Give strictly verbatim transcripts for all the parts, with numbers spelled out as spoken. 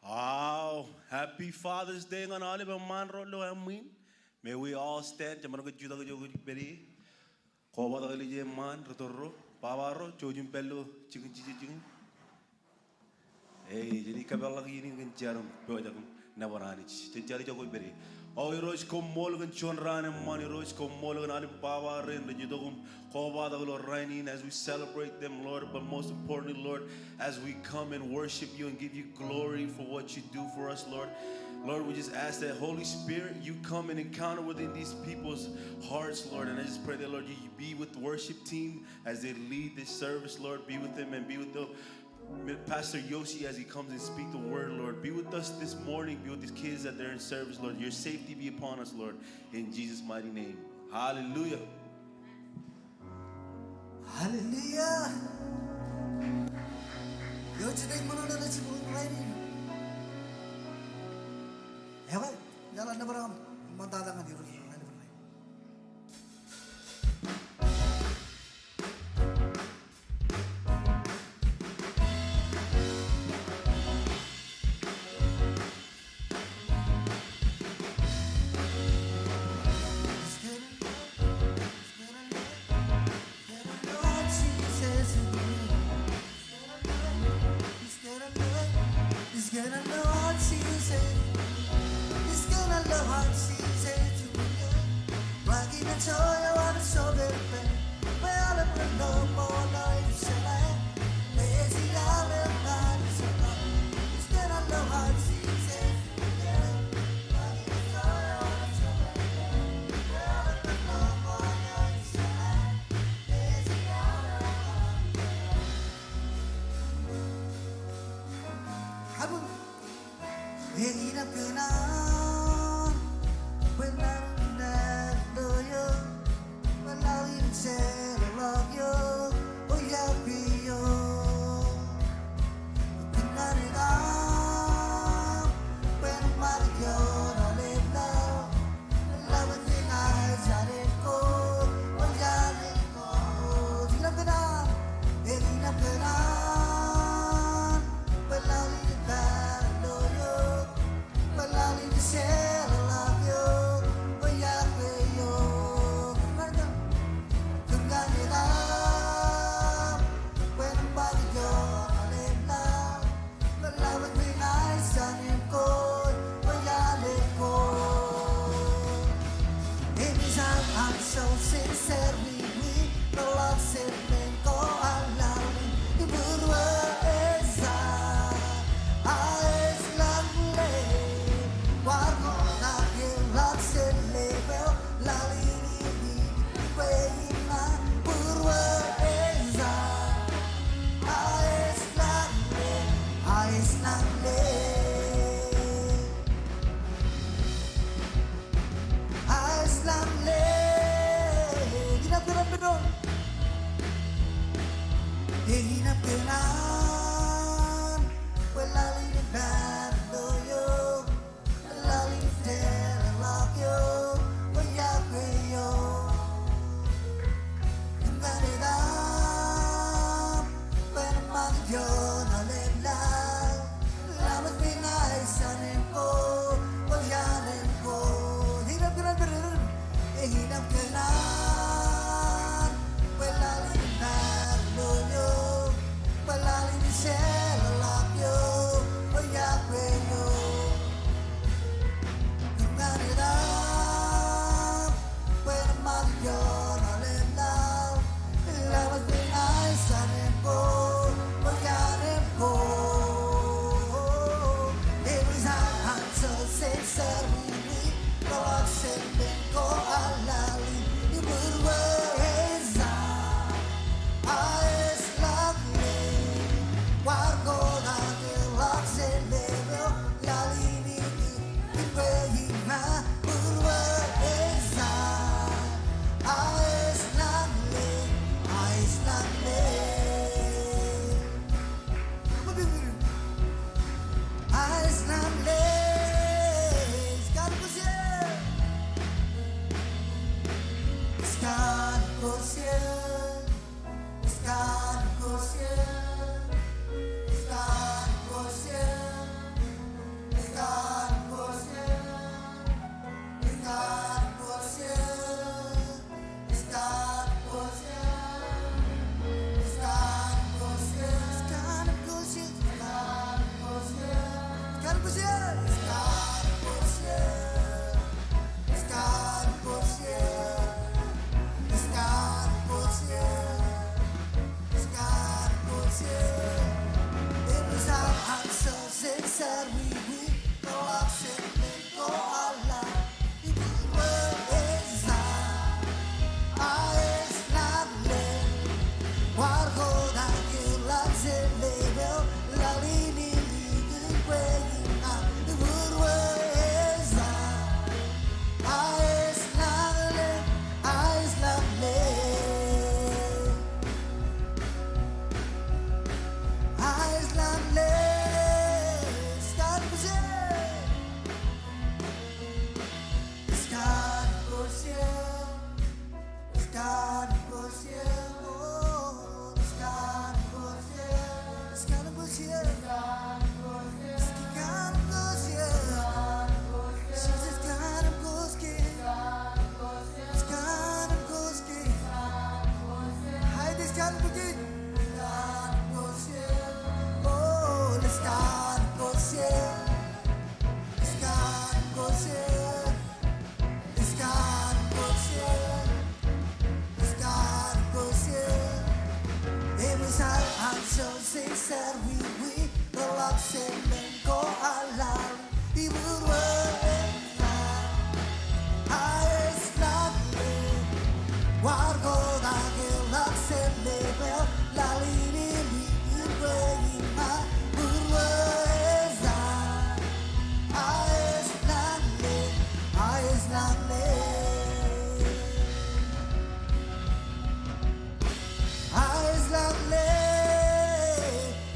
Wow, happy Father's Day ñan aolep eṃṃaan ro ilo āmwin. May we all stand, jeṃaan kōj jutak ijo kwōj pād ie. Kobatok ilo ije eṃṃaan, ri tōl ro, baba ro, jouj im pād ilo jikin jijet jikin. Ej, jen kōpeḷḷọk iien in kōn jar im pojak im nōbar Anij. Jen jar ijo kwōj pād ie. O Irooj, koṃṃool kōn juon raan eṃṃan, Irooj, koṃṃool kōn aolep baba rein rej itok im kobatok ilo rainin as we celebrate them, Lord, but most importantly, Lord, as we come and worship you and give you glory for what you do for us, Lord. Lord, we just ask that, Holy Spirit, you come and encounter within these people's hearts, Lord. And I just pray that, Lord, you be with the worship team as they lead this service, Lord. Be with them and be with the Pastor Yoshi as he comes and speak the word, Lord. Be with us this morning. Be with these kids that they're in service, Lord. Your safety be upon us, Lord. In Jesus' mighty name. Hallelujah. Hallelujah. Eo, ij ṃōṇōṇō ilo jibū in rainin. Ekwe, eḷap nōbar aṃ ṃōttan ñan Irooj.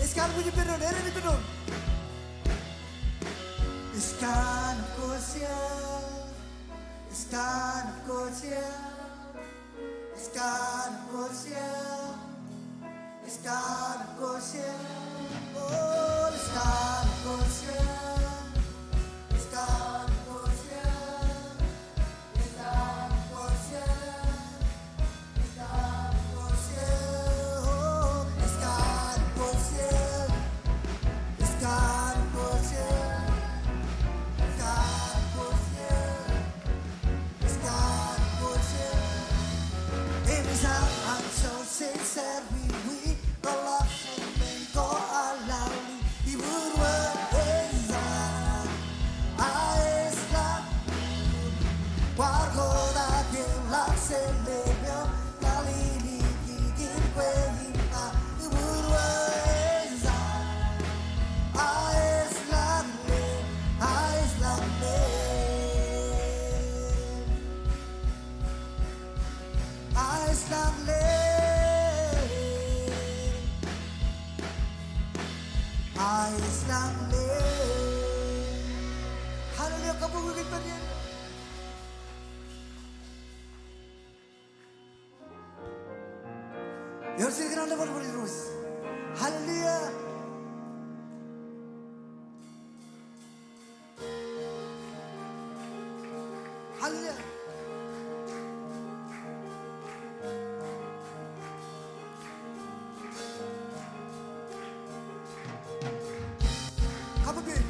Ej kar bwij ippān doon, ej kar bwij ippān doon. Hallelujah, kabuñ wiik ippān iien. Ewōr jet kōṇaan bar bar Irooj. Hallelujah. Hallelujah. Kabuñ wiik.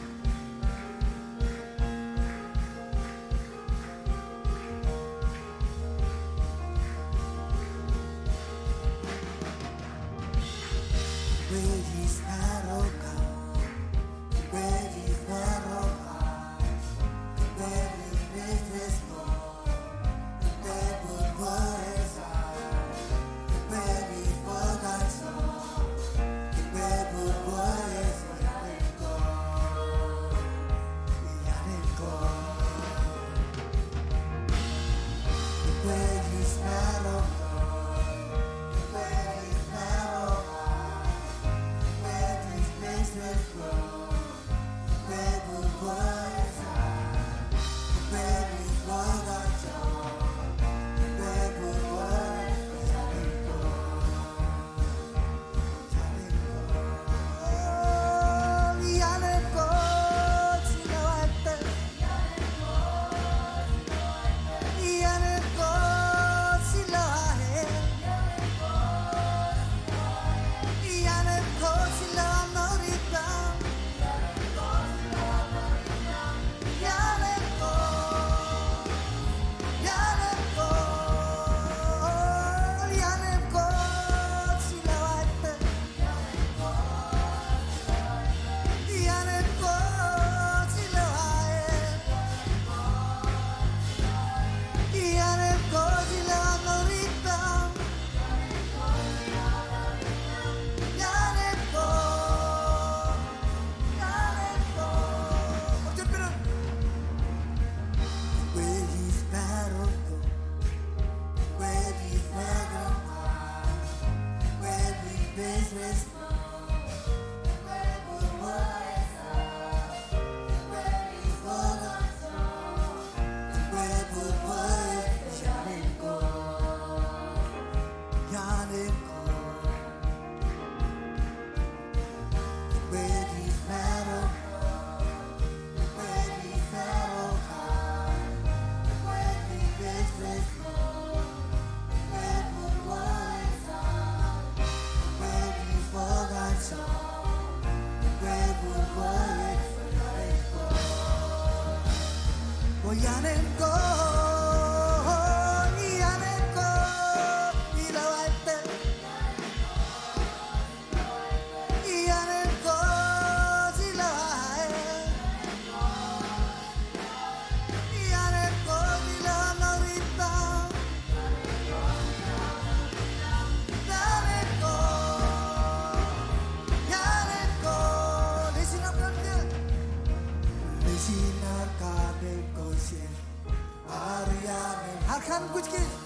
Kankuj ke.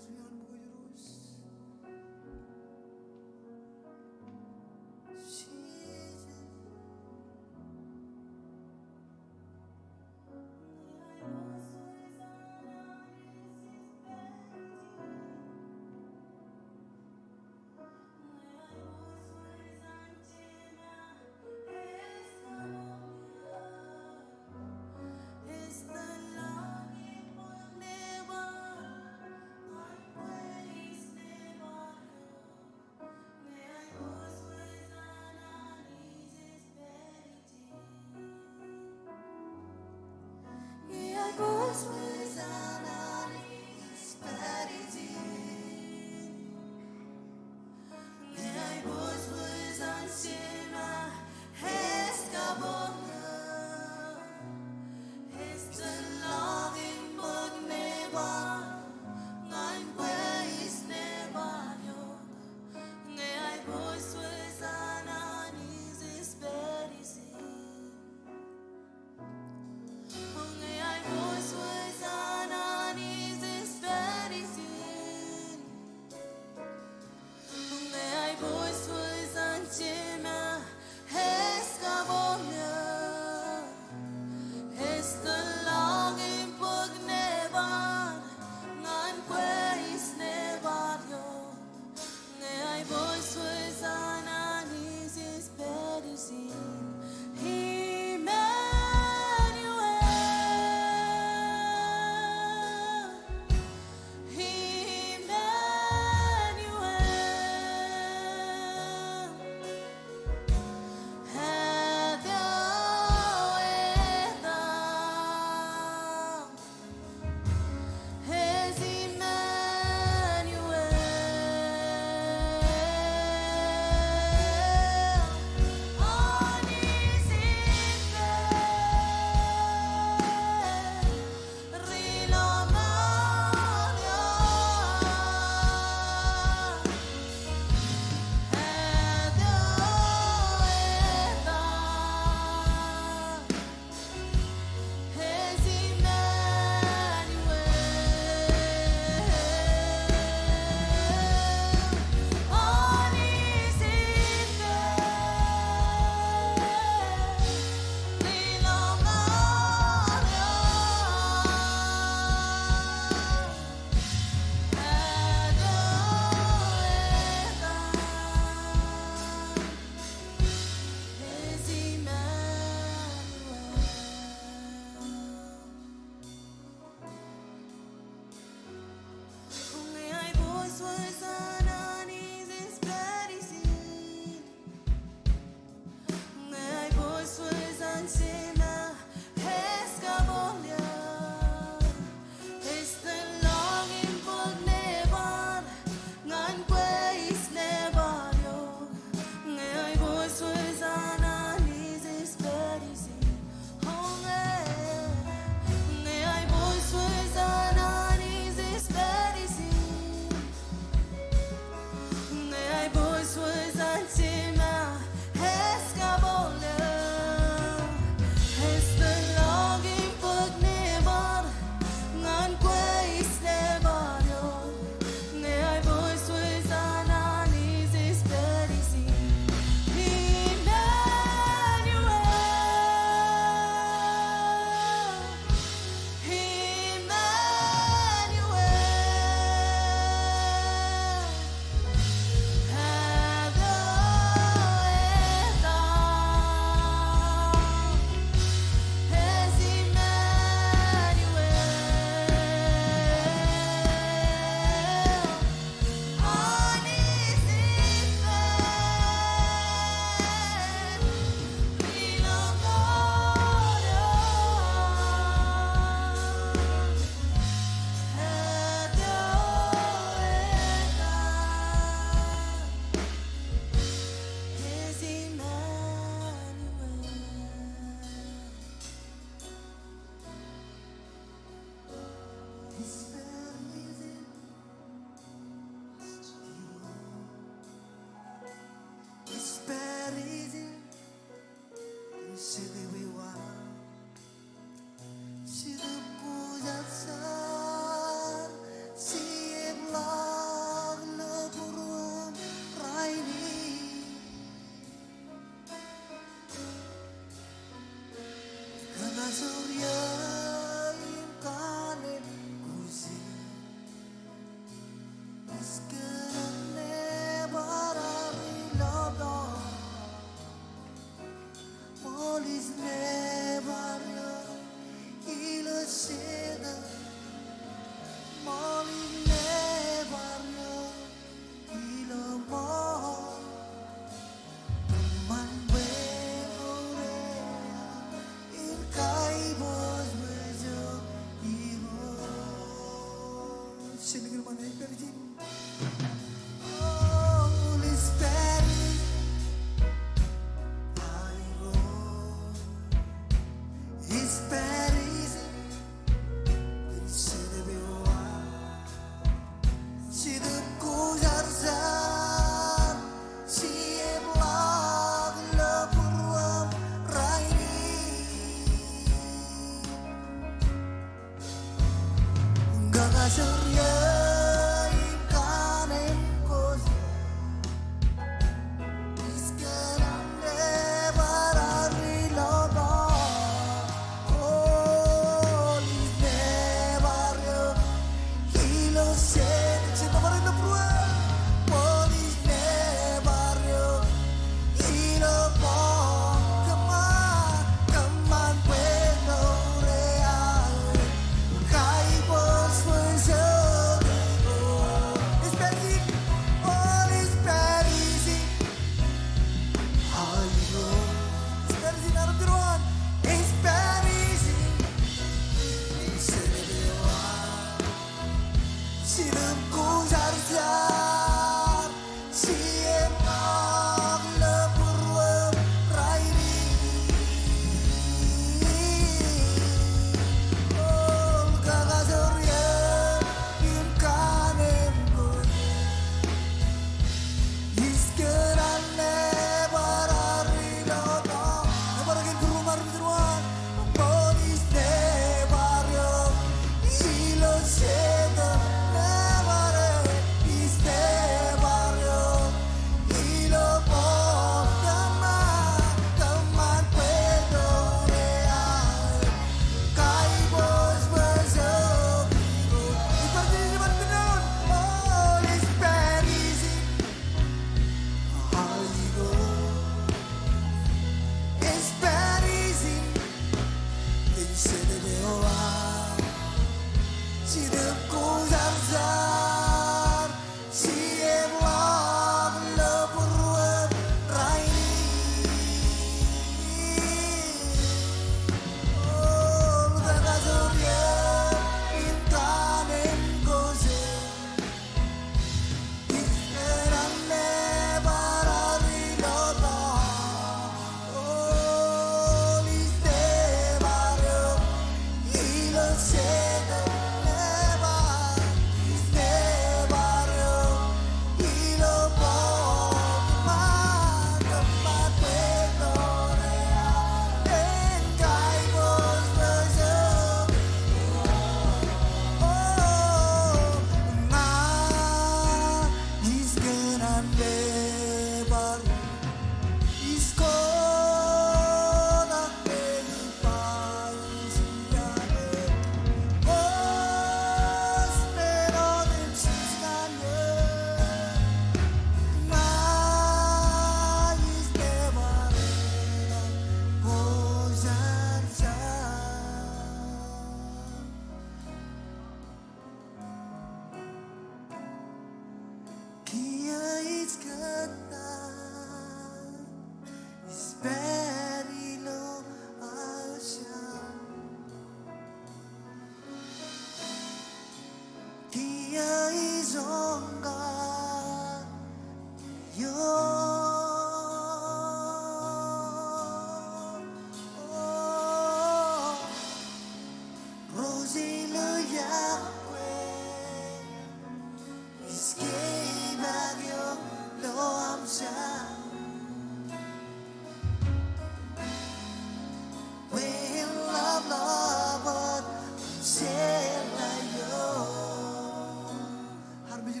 Harmej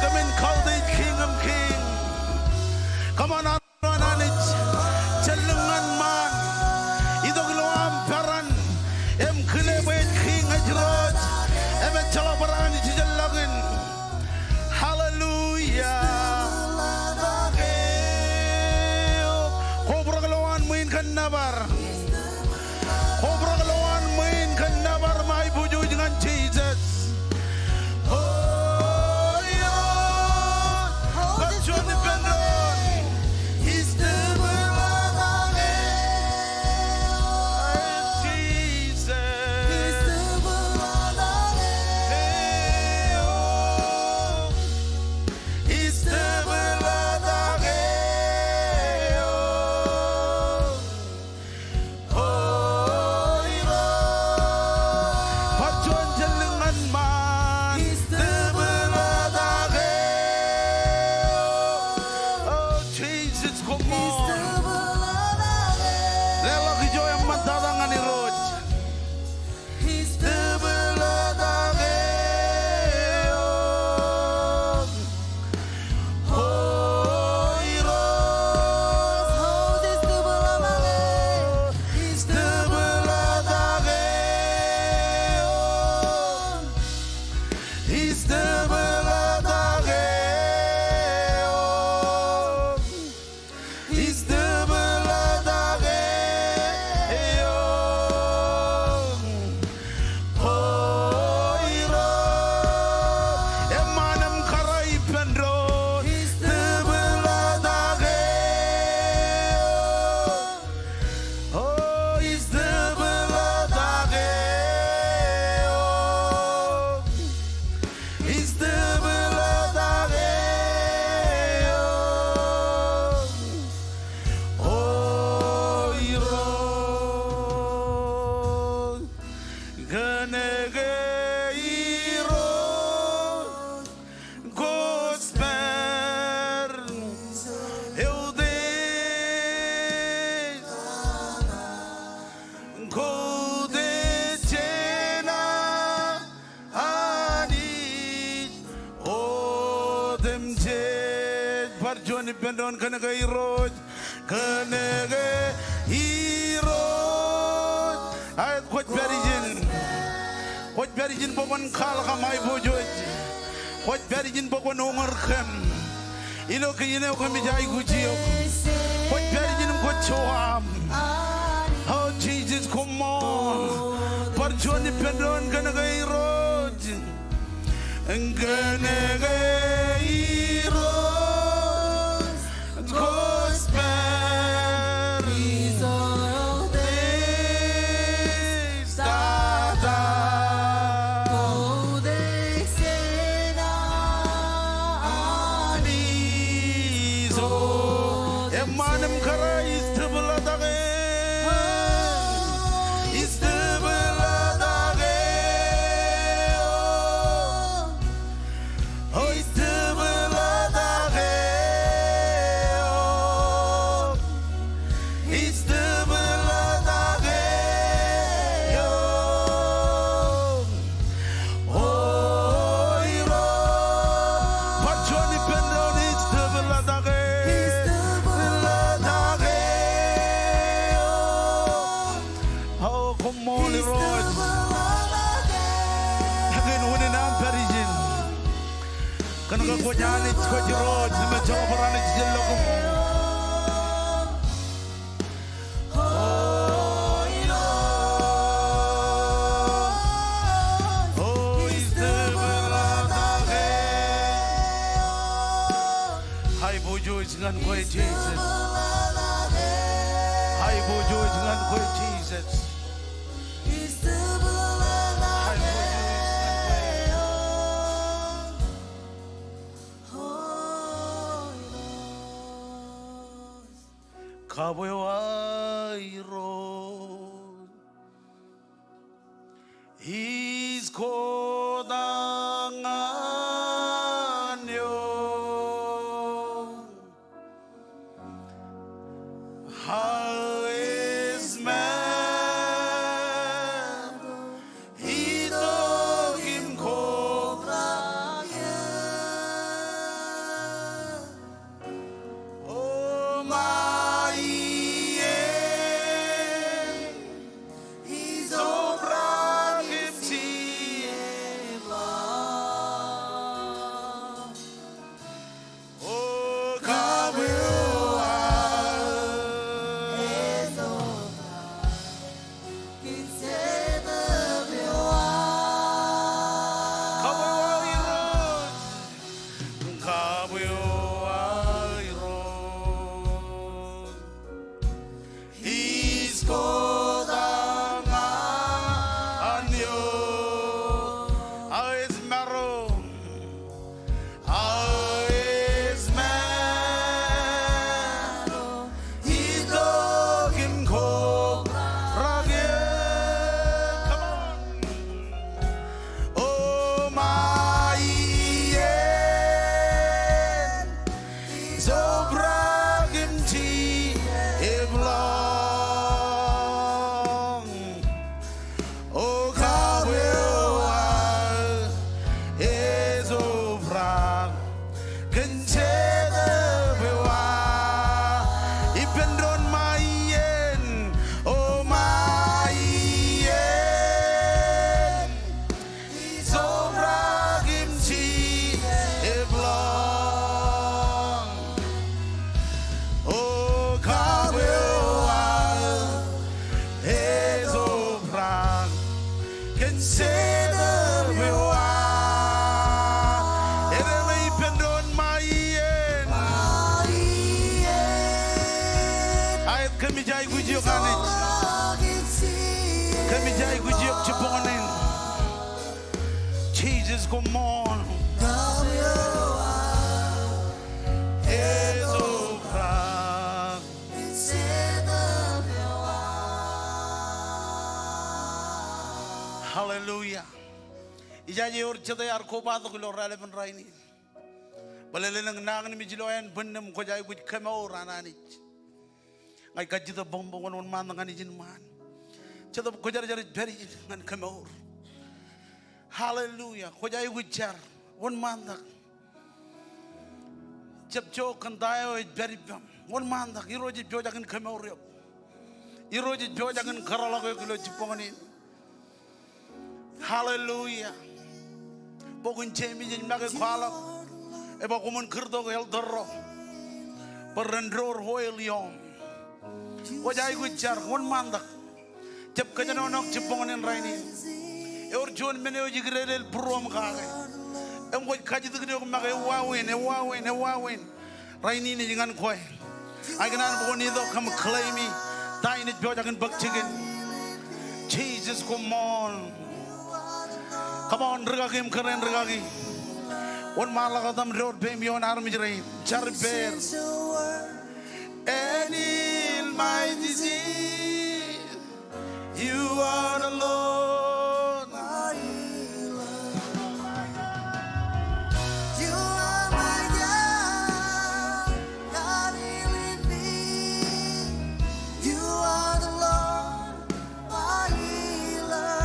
Kōmin kautiej Kiiñ im kiiñ. Kōṃṃan an Anij, Anij, jān lōñ ñan ṃaan. Itok ilo aṃ peran im kile bwe ej Kiiñ, ej Irooj, im ejjeḷọk bar Anij ijellọkin. Hallelujah. Kobrak lowaan ṃwiin kōn nōbar. Kobrak lowaan ṃwiin kōn nōbar im aiboojoj ñan Jisōs. O Irooj, bar juon ippān doon. Jisōs. O Irooj, bar juon jān lōñ ñan ṃaan. O Jisōs, koṃṃool. Leḷọk ijo eṃṃantata ñan Irooj. Eṃṃan im kōrā ippān doon. O Irooj, kōnke Irooj, kwōj pād eutiej, kautiej jān aō Anij otemjej. Bar juon ippān doon, kōnke Irooj, kōnke Irooj. Aet, kwōj pād ijin. Kwōj pād ijin bwe kwōn kwaḷọk aṃ aiboojoj. Kwōj pād ijin bwe kwōn uñūr kōm ilo kiiō eo kōmij aikuj eok. Kwōj pād ijin im kwōj jowaam. O Jisōs, koṃṃool. Bar juon ippān doon, kōnke Irooj. Kōnke Irooj, kwōj pād eutiej. Eṃṃan im kōrā, istōpḷọk eo. Istōpḷọk eo. Istōpḷọk eo. Istōpḷọk eo. O Irooj. Bar juon ippān doon, istōpḷọk eo. Istōpḷọk eo. O, koṃṃool Irooj. Kōn unin aṃ pād ijin. Kōnke kwōj Anij, kwōj Irooj, im ejjeḷọk bar Anij ijellọkin. O, istōpḷọk eo. Aiboojoj ñan kwe Jisōs. Aiboojoj ñan kwe Jisōs. Kab eo aō Irooj, ij kotak ñan eok. Aō ej ṃaan, itok im kotak eō. Aolep maro. Aolep maro. Itok im kōrā ke. Come on. O ma iien, jobrak im jijet ḷọk. O kabwebwe, ejobrak kōn Jetōb eo aō. Ippān doon, ma iien, o ma iien, ejobrak im jijet ḷọk. O kabwebwe, ejobrak kōn Jetōb eo aō. Āinwōt ippān doon, ma iien. Aet, kōmij aikuj eok Anij. Kōmij aikuj eok jibboñōn in. Jesus, come on. Hallelujah. Ijaje ewōr jet ear kobatok ilo raelepin rainin. Bōlen elōñ nañinmej ilo ānbwinnūṃ, kwōj aikuj kemour an Anij. Ña ij kajjitōk bōkbōk wōnṃaantak ñan ijin ṃaan. Jetōb Kwōjarjar ej pād ijin ñan kemour. Hallelujah. Kwōj aikuj jar. Wōnṃaantak. Jab jook kōn ta eo ej pād ippaṃ. Wōnṃaantak. Irooj ej pojak in kemour eok. Irooj ej pojak in kōrọọlḷọk eok ilo jibboñōn in. Hallelujah. Bok in Jemes ej make kwaḷọk, ej ba koṃwin kūrtok elder ro bwe ren door oil ioṃ. Kwōj aikuj jar, wōnṃaantak. Jab kōjenolọk jibboñōn in rainin. Ewōr juon men eo ej ikdeklel būruōṃ kake. Im kwōj kajjitōk eok make ewāween, ewāween, ewāween. Rainin ej ñan kwe. Ak ikōṇaan bwe kwōn itok im claim e. Ta in ej pojak in bōk jikin. Jesus, come on. Come on, rikaki im kōrā in rikaki. Wōnṃaanḷọk wōt aṃ door peiṃ ioon armej rein. Jar ippāer. And heal my disease. You are the Lord, my healer. You are my God, God healing me. You are the Lord, my healer.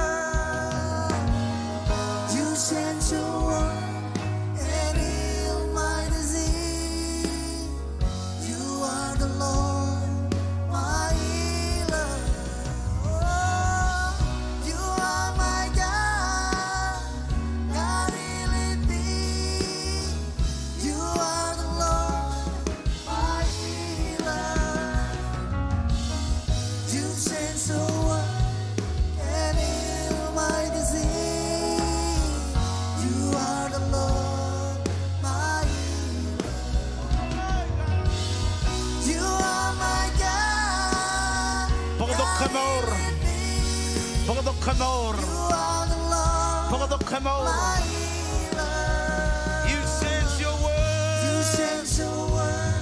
You sent your word and healed my disease. You are the Lord, my healer. Oh, you are my God, God healing me. You are the Lord, my healer. You sent your word and heal my disease. You are the Lord, my healer. You are my God. Bōktok kemour. Bōktok kemour. You are the Lord, bōktok kemour, my healer. You sent your word. You sent your word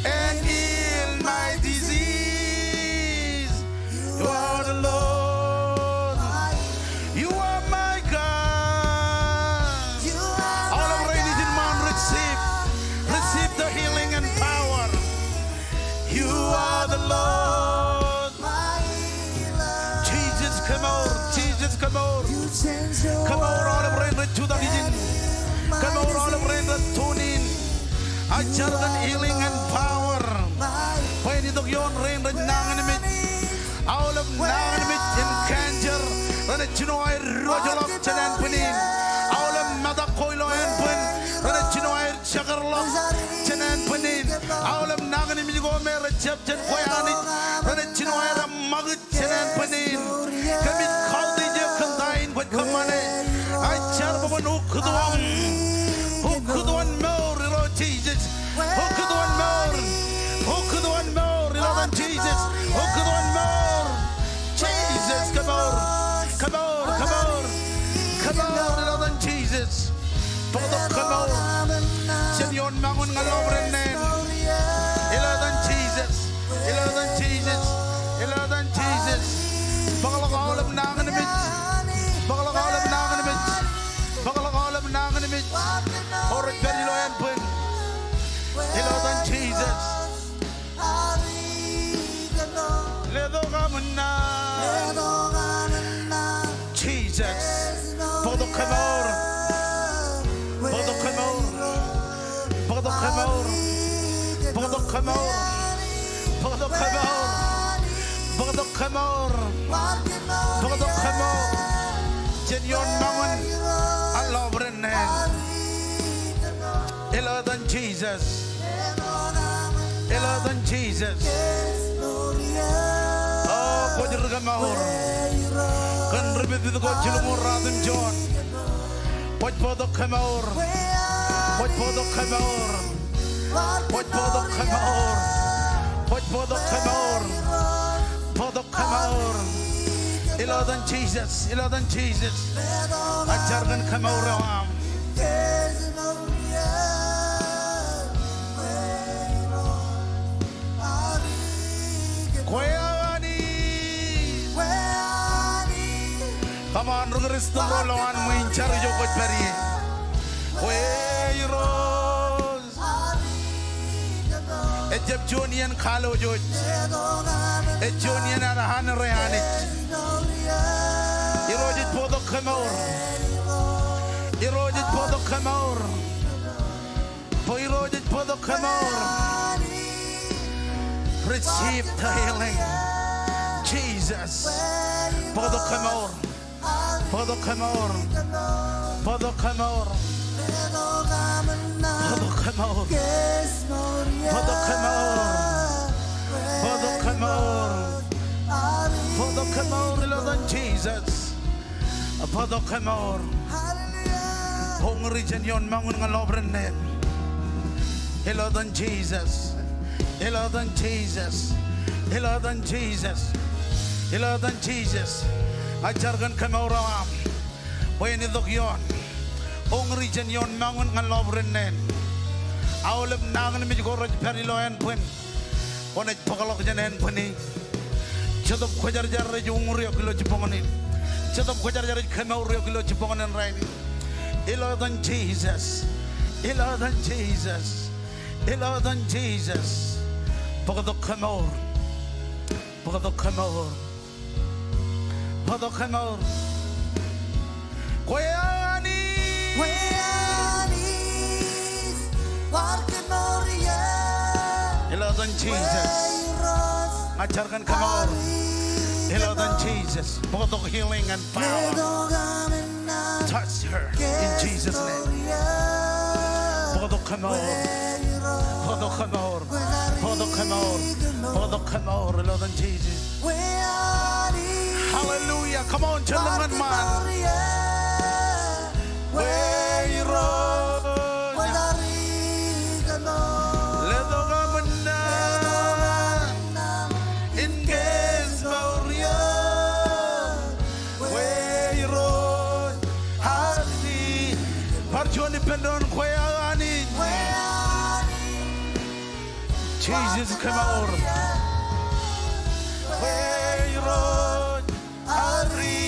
and heal my disease. You are the Lord. You are my God. Aolep rein ijin ṃaan, receive. Receive the healing and power. You are the Lord. Jesus, kemour. Jesus, kemour. Kemour aolep rein rej jutak ijin. Kemour aolep rein rej tune in. Ij jar kōn healing and power. Tok ioon rein rej nañinmej. Aolep nañinmej in cancer, renaaj jino aer diwōjḷọk jān ānbwinnin. Aolep metak ko ilo ānbwin, renaaj jino aer jekdḷọk jān ānbwinnin. Aolep nañinmej ko me rej jab jān kwe Anij, renaaj jino aer ṃakūt jān ānbwinnin. Kōmij kautiej eok kōn ta in kwōj kōṃṃane. Ij jar bwe kwōn ukūtwōn, ukūtwōn mour ilo Jisōs. Ukūtwōn mour. Ukūtwōn mour ilo etan Jisōs. Ukūtwōn mour. Jisōs, kōmour. Kōmour, kōmour. Kōmour ilo etan Jisōs. Bōktok kōmour jān ioon mañun ñan lọpiden neen. Ilo etan Jisōs. Ilo etan Jisōs. Ilo etan Jisōs. Bōkḷọk aolep nañinmej. Bōkḷọk aolep nañinmej. Bōkḷọk aolep nañinmej ko rej pād ilo ānbwin. Ilo etan Jisōs. Letok aṃ naan. Jisōs. Bōktok kōmour. Bōktok kōmour. Bōktok kōmour. Bōktok kōmour. Bōktok kōmour. Bōktok kōmour. Bōktok kōmour jān ioon mañun ñan lọpiden neen. Ilo etan Jisōs. Ilo etan Jisōs. O, kwōj ri kōmour kōn ri pipit ko jilñuul ruatimjuon. Kwōj bōktok kōmour. Kwōj bōktok kōmour. Kwōj bōktok kōmour. Kwōj bōktok kōmour. Bōktok kōmour. Ilo etan Jisōs. Ilo etan Jisōs. Ij jar kōn kōmour eo aṃ. Kwe aō Anij. Come on, ri Kūrjin ro lowaan ṃwiin jar ijo kwōj pād ie. Kwe Irooj. Ejjab juon iien kalooj wōj. Ej juon iien ad anōre Anij. Irooj ej bōktok kōmour. Irooj ej bōktok kōmour. Bwe Irooj ej bōktok kōmour. Receive the healing. Jisōs. Bōktok kōmour. Bōktok kōmour. Bōktok kōmour. Bōktok kōmour. Bōktok kōmour. Bōktok kōmour. Bōktok kōmour ilo etan Jisōs. Bōktok kōmour. Uñūri jān ioon mañun ñan lọpiden neen. Ilo etan Jisōs. Ilo etan Jisōs. Ilo etan Jisōs. Ilo etan Jisōs. Ij jar kōn kōmour eo aṃ. Bwe en itok ioon. Uñūri jān ioon mañun ñan lọpiden neen. Aolep nañinmej ko rej pād ilo ānbwin. Kwōnaaj bōkḷọk jān ānbwinnin. Jetōb Kwōjarjar rej uñūr eok ilo jibboñōn in. Jetōb Kwōjarjar ej kōmour eok ilo jibboñōn in rainin. Ilo etan Jisōs. Ilo etan Jisōs. Ilo etan Jisōs. Bōktok kōmour. Bōktok kōmour. Bōktok kōmour. Kwe aō Anij. Kwe aō Anij. Bar kōmour ie. Ilo etan Jisōs. Kwe Irooj. Ña ij jar kōn kōmour. Ilo etan Jisōs. Bōktok healing and power. Touch her in Jesus' name. Bōktok kōmour. Bōktok kōmour. Bōktok kōmour. Bōktok kōmour. Ilo etan Jisōs. Hallelujah. Come on, jen lōñ ñan ṃaan. Kwe Irooj. Letok aṃ naan in case mour eo. Kwe Irooj, arri. Bar juon ippān doon, kwe aō Anij. Jisōs kōmour. Kwe Irooj, arri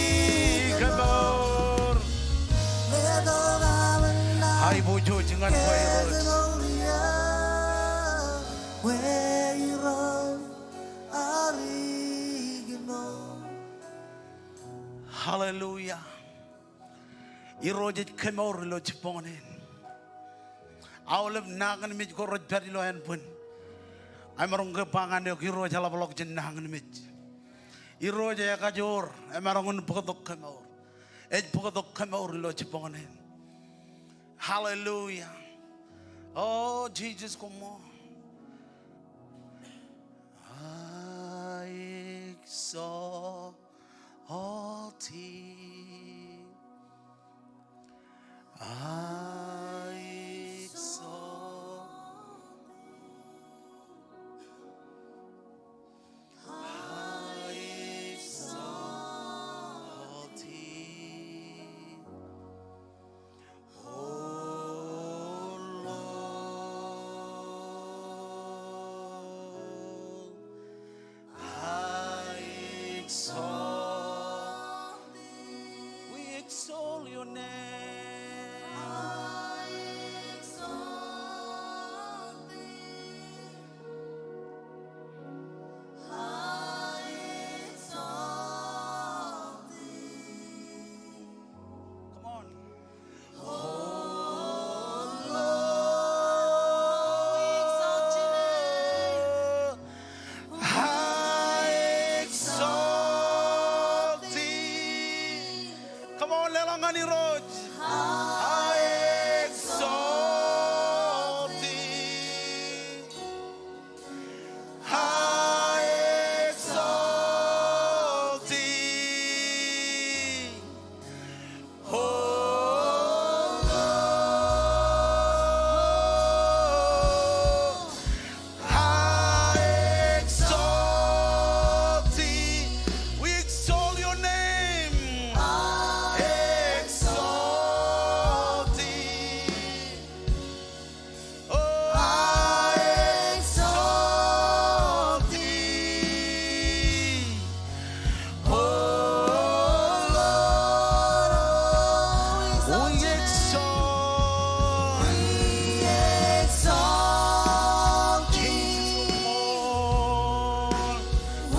kōmour. Aiboojoj ñan kwe Irooj. Hallelujah. Irooj ej kōmour ilo jibboñōn in. Aolep nañinmej ko rej pād ilo ānbwin. Emaroñ ke ba ñan eok, Irooj eḷapḷọk jān nañinmej. Irooj ekajoor, emaroñ in bōktok kemour. Ej bōktok kemour ilo jibboñōn in. Hallelujah. O Jisōs, koṃṃool. I exalt thee. I exalt thee. I exalt thee, O Lord. I exalt thee. We exalt your name. I exalt thee. I exalt thee. Come on. O Lord, I exalt thee. Come on, leḷọk ñan Irooj. I exalt thee. I exalt thee, O Lord. I exalt thee. We exalt your name. I exalt thee. O, I exalt thee. O Lord,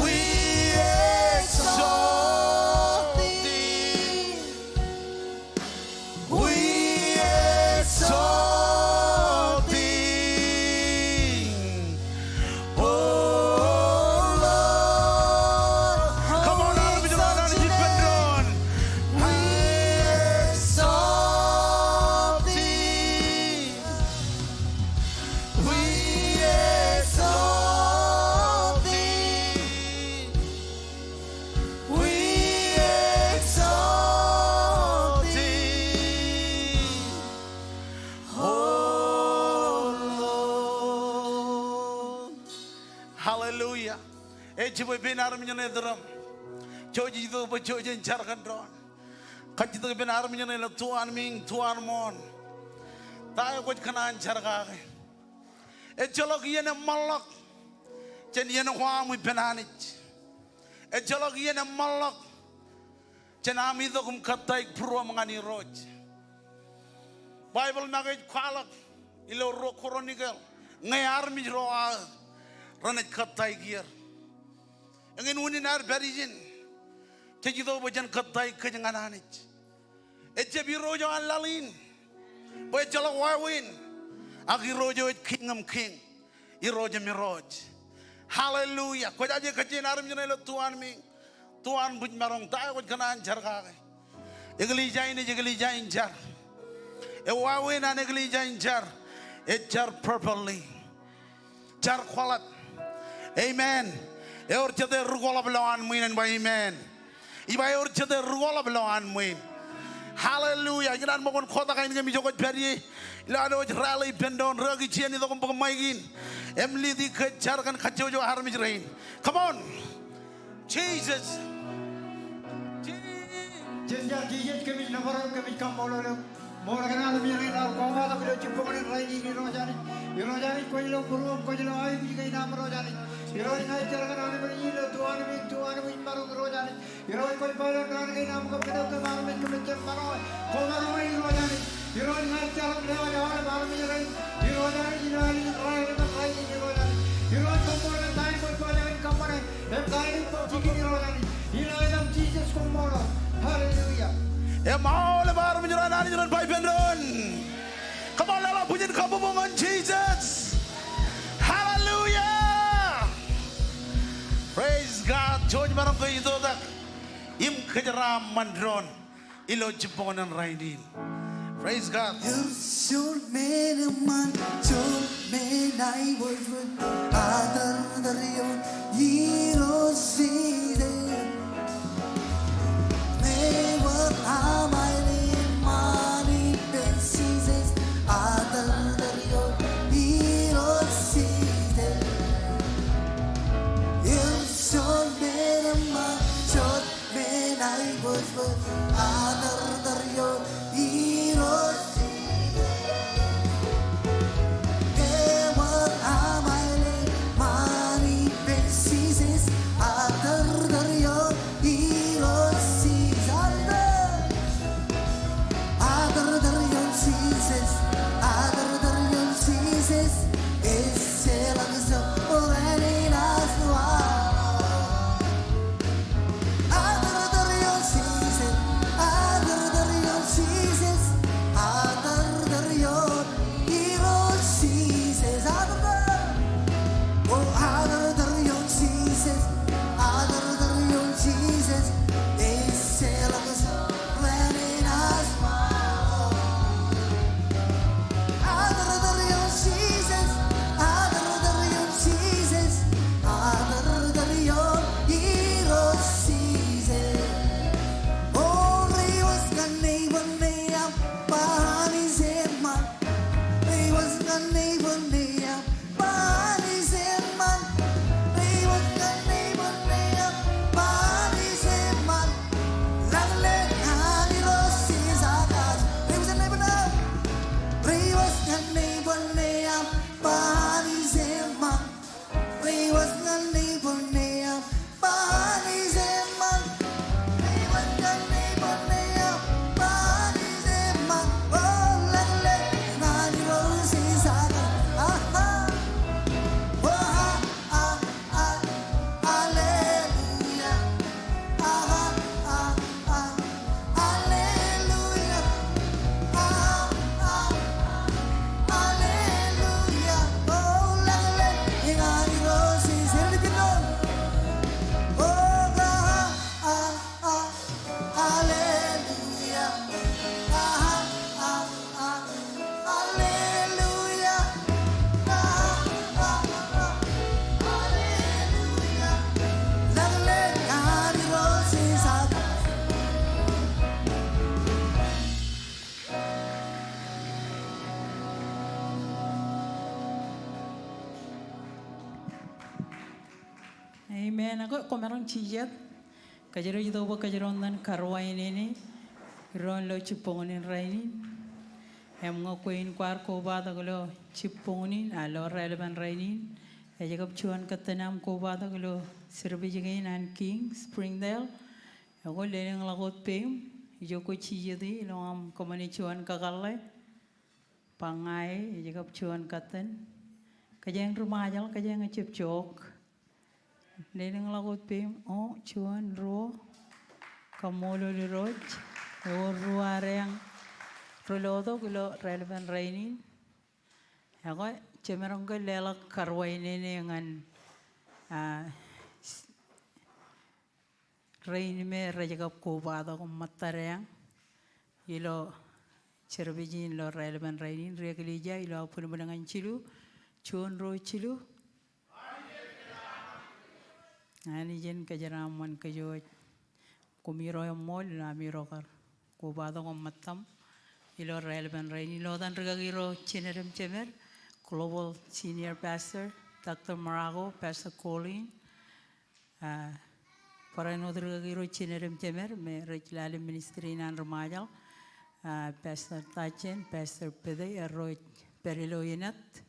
we exalt, we exalt thee. We exalt thee. We exalt thee, O Lord. Come on, armej ro Anij ippān doon. We exalt thee. We exalt thee. We exalt thee, O Lord. Hallelujah. Ej jibwe pein armej ṇe itōrōṃ. Jouj ej itok bwe jouj en jar kōn doon. Kajjitōk ippān armej ṇe ilo tuanmiiñ, tuanmooṇ. Ta eo kwōj kōṇaan jar kake? Ejjeḷọk iien eṃṃanḷọk jān iien ko aṃ ippān Anij. Ejjeḷọk iien eṃṃanḷọk jān aṃ itok im kōttāik būruōṃ ñan Irooj. Baibōḷ make ej kwaḷọk ilo ruo Kronikel, ñe armej ro aō renaaj kōttāik er. Eñin unin ad pād ijin, jej itok bwe jen kōttāik kōj ñan Anij. Ejjab irooj eo an laḷ in, bwe ejjeḷọk wāween, ak irooj eo ej kiiñ im kiiñ, irooj im irooj. Hallelujah. Kwōjaje kajjien armej ṇe ilo tuanmiiñ, tuanbwij maroñ, ta eo kwōj kōṇaan jar kake? Eklejia in ej eklejia in jar. Ewāween an eklejia in jar, ej jar properly. Jar kwaḷọk. Amen. Ewōr jete ri kwaḷọk lowaan ṃwiin en ba amen. Ij ba ewōr jete ri kwaḷọk lowaan ṃwiin. Hallelujah. Ikōṇaan ṃōk wōn kotak ainikien im ijo kwōj pād ie. Ilo ad wōj rally ippān doon, rūkaki, jeen itok im bōk maik in im lead kōj jar kōn kajjojo armej rein. Come on. Jesus. Jen jar. Jesus, kōmij nōbar eok, kōmij kaṃṃoolol eok. Ṃool kōn armej rein raar kobatok ilo jibboñōn in rainin, Irooj Anij. Irooj Anij, kwōj lo būruōm, kwōj lo aikuj kein aṃ, Irooj Anij. Irooj, ña ij jar kōn armej rein ilo tuanmiiñ, tuanbwij maroñ, Irooj Anij. Irooj, kwōj ba ilo naan kein aṃ kab kōnono kōm armej kōmij jab maroñ, komaroñ, Irooj Anij. Irooj, ña ij jar im lewōj aolep armej rein, Irooj Anij, ilo ālikin raelep in rainin, Irooj Anij. Irooj, koṃṃool kōn ta in kwōj pojak in kōṃṃane im ta in kwōj jikin, Irooj Anij. Ilo etaṃ Jisōs, koṃṃool. Hallelujah. Im aolep armej ro an Anij ren ba ippān doon. Come on, leḷọk bwijin kabbokbok ñan Jisōs. Hallelujah. Maroñ ke itoitak im kōjeraaṃṃan doon ilo jibboñōn in rainin. Praise God. Ear juon men eṃṃan, juon men aiboojoj, atortor ioon Irooj Jisōs. Ewōr aṃae eṃṃan ippān Jisōs, atortor ioon Irooj Jisōs. Ear juon men eṃṃan, juon men aiboojoj, atortor ioon Irooj Jisōs. Ewōr aṃae eṃṃan ippān Jisōs, atortor ioon Irooj Jisōs. Atortor ioon Jisōs, atortor ioon Jisōs, ejjeḷọk ijoko raan in awa. Atortor ioon Jisōs, atortor ioon Jisōs, atortor ioon Irooj Jisōs. Atortor. O atortor ioon Jisōs, atortor ioon Jisōs, ejjeḷọk ijoko raan in awa. Atortor ioon Jisōs, atortor ioon Jisōs, atortor ioon Irooj Jisōs. O reiwōj ñan neighbor eo aṃ, ba Anij eṃṃan. Reiwōj ñan neighbor eo aṃ, ba Anij eṃṃan. Reiwōj ñan neighbor eo aṃ, ba Anij eṃṃan. Ḷak lale ñan Irooj Jisōs. Reiwōj ñan neighbor eo aṃ. Reiwōj ñan neighbor eo aṃ, ba Anij eṃṃan. Reiwōj ñan neighbor eo aṃ, ba Anij eṃṃan. Reiwōj ñan neighbor eo aṃ, ba Anij eṃṃan. O ḷak lale ñan Irooj Jisōs. Aha. O ha, ha, ha. Hallelujah. Aha, ha, ha. Hallelujah. Aha, ha, ha. Hallelujah. O ḷak lale ñan Irooj Jisōs. Eḷap ilo. O ha, ha, ha. Hallelujah. Aha, ha, ha. Hallelujah. Hallelujah. Ḷak lale ñan Irooj Jisōs. Amen. Ak kwōmaroñ jijet. Kōjro ej itok bwe kōjro en kar wāween eo doon ilo jibboñōn in rainin. Im ñe kwe in kwaar kobatok ilo jibboñōn in, a, ilo raelepen rainin, ej kab juon kōttan aṃ kobatok ilo service kein an King Springdale. Ekwe lelōñḷọk wōt peiṃ, ijoko jijet ilo aṃ kōṃṃane juon kakōḷḷe. Ba ña e, ej kab juon kōttan. Kōjeañ ri Ṃajeḷ, kōjeañ ejab jook. Lelōñḷọk wōt peiṃ, o, juon, ruo. Kaṃṃoolol Irooj. Ewōr ruo adeañ ri lotok ilo raelepen rainin. Ekwe, jemaroñ ke leḷọk kar wāween eo ñan, a, rein me rej kab kobatok im ṃōttadeañ ilo service in ilo raelepen rainin, ri eklejia ilo aō bwilbwil ñan jilu, juon, ruo, jilu. Anij en kōjeraaṃṃan kōj wōj. Koṃiro eṃṃool ilo amiro kar kobatok im ṃōttaṃ ilo raelepen rainin. Ilo etan rikaki ro jined im jemed, Global Senior Pastor, Doctor Morocco, Pastor Colleen, a, barāinwōt rikaki ro jined im jemed me rej lale ministry in an ri Ṃajeḷ, a, Pastor Tajen, Pastor Pete, erro ej pād ilo Enid.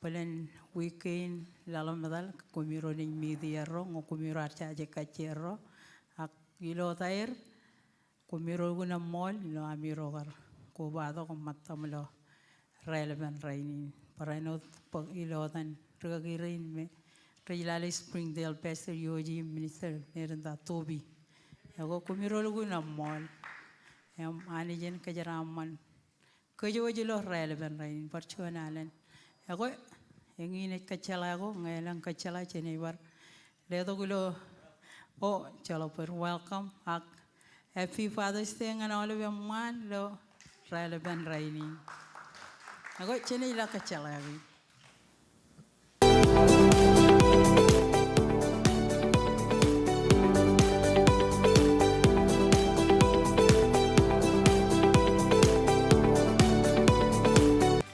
Bōlen wiik kein laḷ im etal, koṃiro naaj meet erro, ñe koṃiro ar jaje kajjierro. Ak ilo etaer, koṃiro lukkuun eṃṃool ilo amiro kar kobatok im ṃōttaṃ ilo raelepen rainin. Barāinwōt bwe ilo etan rikaki rein me rej lale Springdale, Pastor Yoji, Minister Merinda Tobi. Ekwe koṃiro lukkuun eṃṃool. Im Anij en kōjeraaṃṃan kōj wōj ilo raelepen rainin, bar juon alen. Ekwe, eñin ej kōjjeḷā ko, ñe elōñ kōjjeḷā jenaaj bar letok ilo O, jeḷā bwe rej welcome ak Happy Father's Day ñan aolep eṃṃaan ilo raelepen rainin. Ak jenaaj ḷak kōjjeḷāik.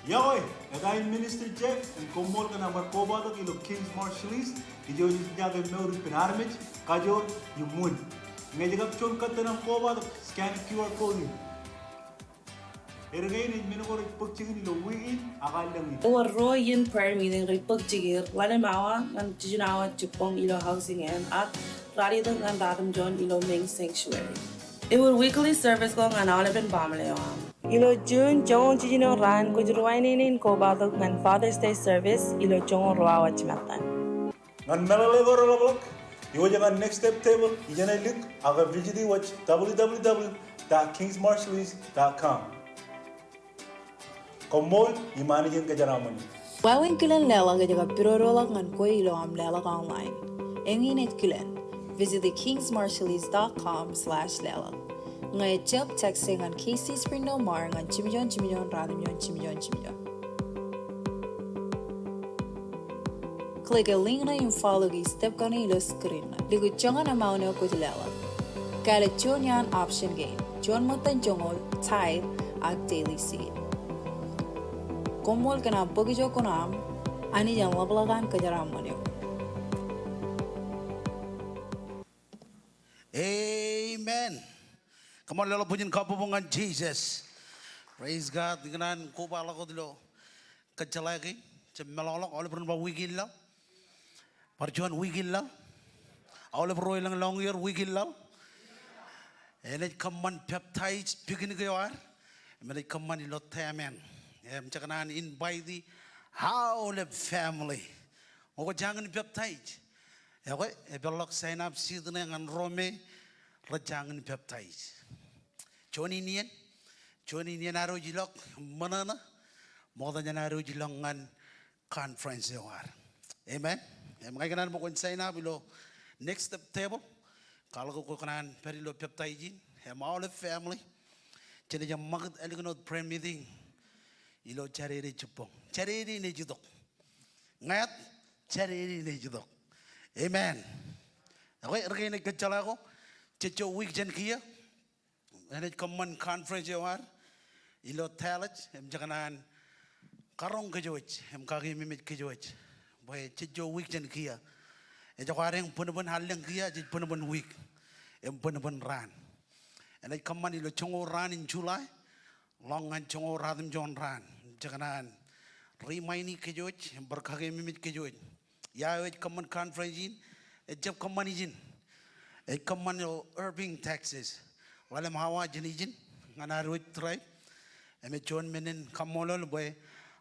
Iọkwe, eta in Minister Jeff, im koṃṃool kōn aṃ bar kobatok ilo King's Marshallese. Ijo ej jake mour ippān armej, kajoor im wūn. Ñe ej kab juon kōttan aṃ kobatok, scan Q R code in. Erkein ej men ko rej bōk jikin ilo wiik in ak allōñ in. Ewōr ruo iien prayer meeting rej bōk jikier, ḷalem awa ñan jiljino awa jibboñ ilo Housing Inn ak ralitōk ñan ratimjuon ilo main sanctuary. Ewōr weekly service ko ñan aolepen baaṃle eo aṃ. Ilo June joñoul jiljino raan kwōj ruwainene in kobatok ñan Father's Day service ilo joñoul ruo awa jimattan. Ñan meḷeḷe ko reḷapḷọk, iwōj ñan Next Step Table, ijeṇe lik, ak visit wōj W W W dot kings marshallese dot com. Koṃṃool im Anij en kōjeraaṃṃan eok. Wāween kilen leḷọk ej kab pidodoḷọk ñan kwe ilo aṃ leḷọk online. Eñin ej kilen, visit kings marshallese dot com slash leḷọk. Ñe ejjab, text e ñan K C Springdale Mar ñan jimjuon jimjuon ratimjuon jimjuon jimjuon. Click e link ṇe im follow e step kaṇe ilo screen ṇe. Likūt joñan amount eo kwōj leḷọk. Kāālōt juon iaan option kein, juon ṃōttan joñoul, tithe, ak daily seed. Koṃṃool kōn aṃ bōk ijo kuṇaaṃ, Anij en ḷapḷọk an kōjeraaṃṃan eok. Amen. Come on, leḷọk bwijin kabbokbok ñan Jisōs. Praise God. Ikōṇaan kobaḷọk wōt ilo kōjjeḷā kein, jab meḷọkḷọk, aolep ren ba wiik in laḷ. Bar juon wiik in laḷ. Aolep ro elōñ lọñier wiik in laḷ. Enaaj kōṃṃan baptize picnic eo ad. Im enaaj kōṃṃan ilo taiṃ eṇ. Im jekōṇaan invite aolep family. Ñe kwōj jañin baptize, ekwe, epeḷḷọk sign up sheet ṇe ñan ro me rej jañin baptize. Juon in iien, juon in iien ad wōj ilọk ṃōṇōṇō, ṃokta jān ad wōj ilọk ñan conference eo ad. Amen. Im ña ikōṇaan bwe kwōn sign up ilo Next Step Table, kwaḷọk ke kwōkōṇaan pād ilo baptize in, im aolep family, jenaaj ṃakūt ālikin wōt prayer meeting ilo Jādede jibboñ. Jādede in ej itok. Ñāāt, Jādede in ej itok. Amen. Ekwe, erkein ej kōjjeḷā ko, jejjo wiik jān kiiō, enaaj kōṃṃan conference eo ad ilo Dallas, im jekōṇaan karoñ kōjwōj im kakememej kōjwōj. Bwe jejjo wiik jān kiiō. Ej kwadeañ bōnbōn, allōñ kiiō jej bōnbōn wiik im bōnbōn raan. Enaaj kōṃṃan ilo joñoul raan in July, ḷọk ñan joñoul ratimjuon raan. Jekōṇaan remind e kōjwōj im bar kakememej kōjwōj. Ia eo ej kōṃṃan conference in, ejjab kōṃṃan ijin. Ej kōṃṃan ilo Irving, Texas. Ḷalem awa jān ijin, ñan ad wōj drive. Im ej juon men in kaṃṃoolol bwe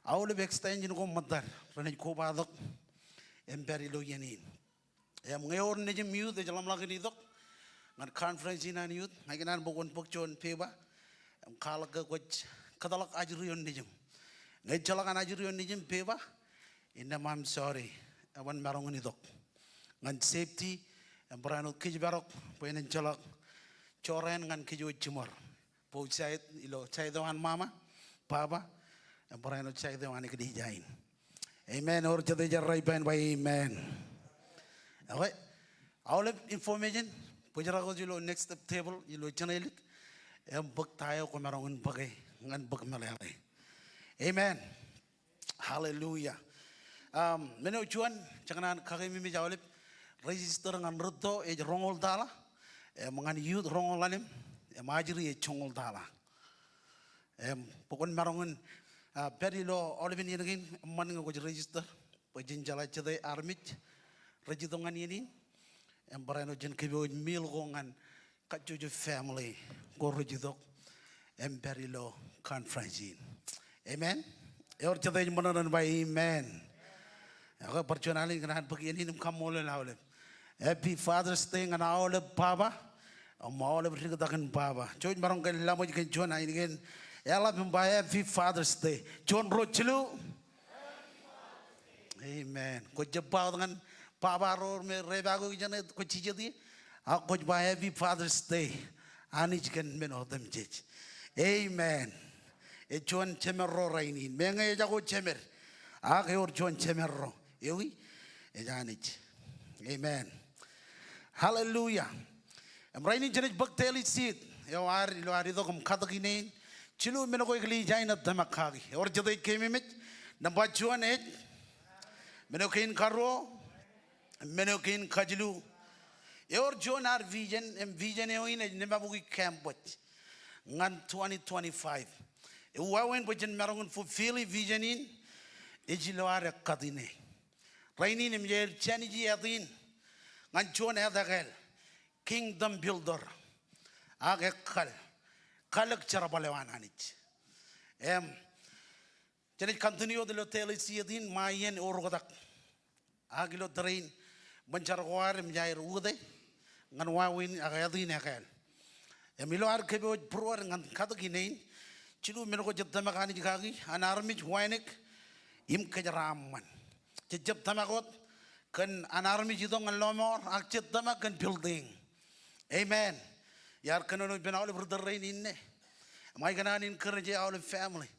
aolep extension ko ṃōttad renaaj kobatok im pād ilo iien in. Im ñe ewōr nejiṃ youth ej ḷōmṇak in itok ñan conference in an youth, ña ikōṇaan bwe kwōn bōk juon pepa im kwaḷọk ke kwōj kōtḷọk ajri eo nejiṃ. Ñe ejjeḷọk an ajri eo nejiṃ pepa, innām, I'm sorry, eban maroñ in itok. Ñan safety, im barāinwōt kōjparok bwe en ejjeḷọk jorrāān ñan kōjwōj jiṃor. Both side, ilo side eo an ṃaṃa, baba, im barāinwōt side eo an eklejia in. Amen. Ewōr jete ej errā ippān ba amen. Ekwe, aolep information, bōjrak wōt ilo Next Step Table, ilo jeṇe lik, im bōk ta eo kwōmaroñ in bōke ñan bōk meḷeḷe. Amen. Hallelujah. Um, men eo juon, jekōṇaan kakememej aolep, register ñan rūtto ej roñoul tala, im ñan youth roñoul ḷalem, im ajri ej joñoul tala. Im bwe kwōn maroñ in, ah, pād ilo aolepen iien kein, eṃṃan ñe kwōj register, bwe jen jeḷā jete armej rej itok ñan iien in, im barāinwōt jen kōpooj meal ko ñan kajjojo family ko rej itok im pād ilo conference in. Amen. Ewōr jete ej ṃōṇōṇō in ba amen. Ekwe, bar juon alen, ikōṇaan bōk iien in im kaṃṃoolol aolep. Happy Father's Day ñan aolep baba im aolep diktakin baba. Jouj maroñ ke laṃōj kōn juon ainikien eḷap im ba Happy Father's Day. Juon, ruo, jilu. Amen. Kwōj jab ba wōt ñan baba ro me repaak eok ijeṇe kwōj jijet ie? Ak kwōj ba Happy Father's Day Anij kōn men otemjej. Amen. Ej juon jemed ro rainin. Meñe ejako jemed, ak ewōr juon jemed ro. Ewi, ej Anij. Amen. Hallelujah. Im rainin jenaaj bōk teli seed eo ad ilo ad itok im katōk in in. Jilu men ko eklejia in ej tōmak kaki. Ewōr jete ej keememej? Nōṃba juon ej men eo kein karuo, men eo kein kajilu. Ewōr juon ad vision, im vision eo in ej nōṃba bukwi campus ñan twenty twenty-five. Ewāween bwe jen maroñ in fulfill vision in, ej ilo ad ekkat ine. Rainin im ej jāniji āt in ñan juon āt ekāāl, kingdom builder. Ak ekkal, kalōk jerbal eo an Anij. Im jenaaj continue wōt ilo teli seed in ṃae iien eor oktak. Ak ilo tōre in, ṃōn jar ko ad im ij aer uwōte ñan wāween ak āt in ekāāl. Im ilo ad kōpooj būruod ñan katōk in in, jilu men ko jej tōmak Anij kaki, an armej, wānōk, im kōjeraaṃṃan. Jej jab tōmak wōt kōn an armej itok ñan lọmọọr, ak jej tōmak kōn building. Amen. Iar kōnono ippān aolep ri tōl rein inne. Im ij kōṇaan encourage aolep family.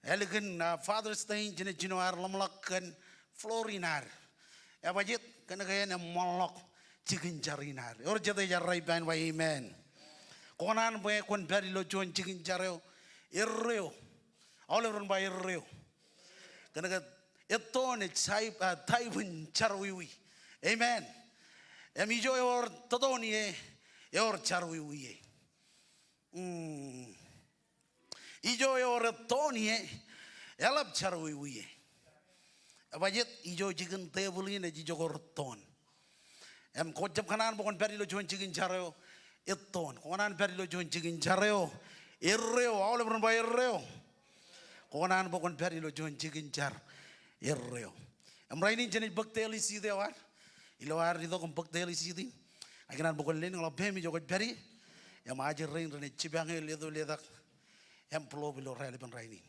Ālikin, ah, Father's Day in jenaaj jino ad ḷōmṇak kōn floor in ad. Ebajjeet? Kōnke en eṃṃanḷọk jikin jar in ad. Ewōr jete ej errā ippān ba amen. Kwō kōṇaan bwe kwōn pād ilo juon jikin jar eo erreo. Aolep ren ba erreo. Kōnke ettoon ej type, ah, type in jarwiwi. Amen. Im ijo ewōr tōtoon ie, ewōr jarwiwi ie. Mm. Ijo ewōr ettoon ie, eḷap jarwiwi ie. Ebajjeet? Ijo jikin tebōḷ in ej ijo ko rettoon. Im kwō jab kōṇaan bwe kwōn pād ilo juon jikin jar eo ettoon. Kwō kōṇaan pād ilo juon jikin jar eo erreo. Aolep ren ba erreo. Kwō kōṇaan bwe kwōn pād ilo juon jikin jar erreo. Im rainin jenaaj bōk teli seed eo ad. Ilo ad itok im bōk teli seed in, ij kōṇaan bwe kwōn lelōñḷọk peiṃ ijo kwōj pād ie. Im ajri rein renaaj jipañ eō leto letak envelope ilo raelepen rainin.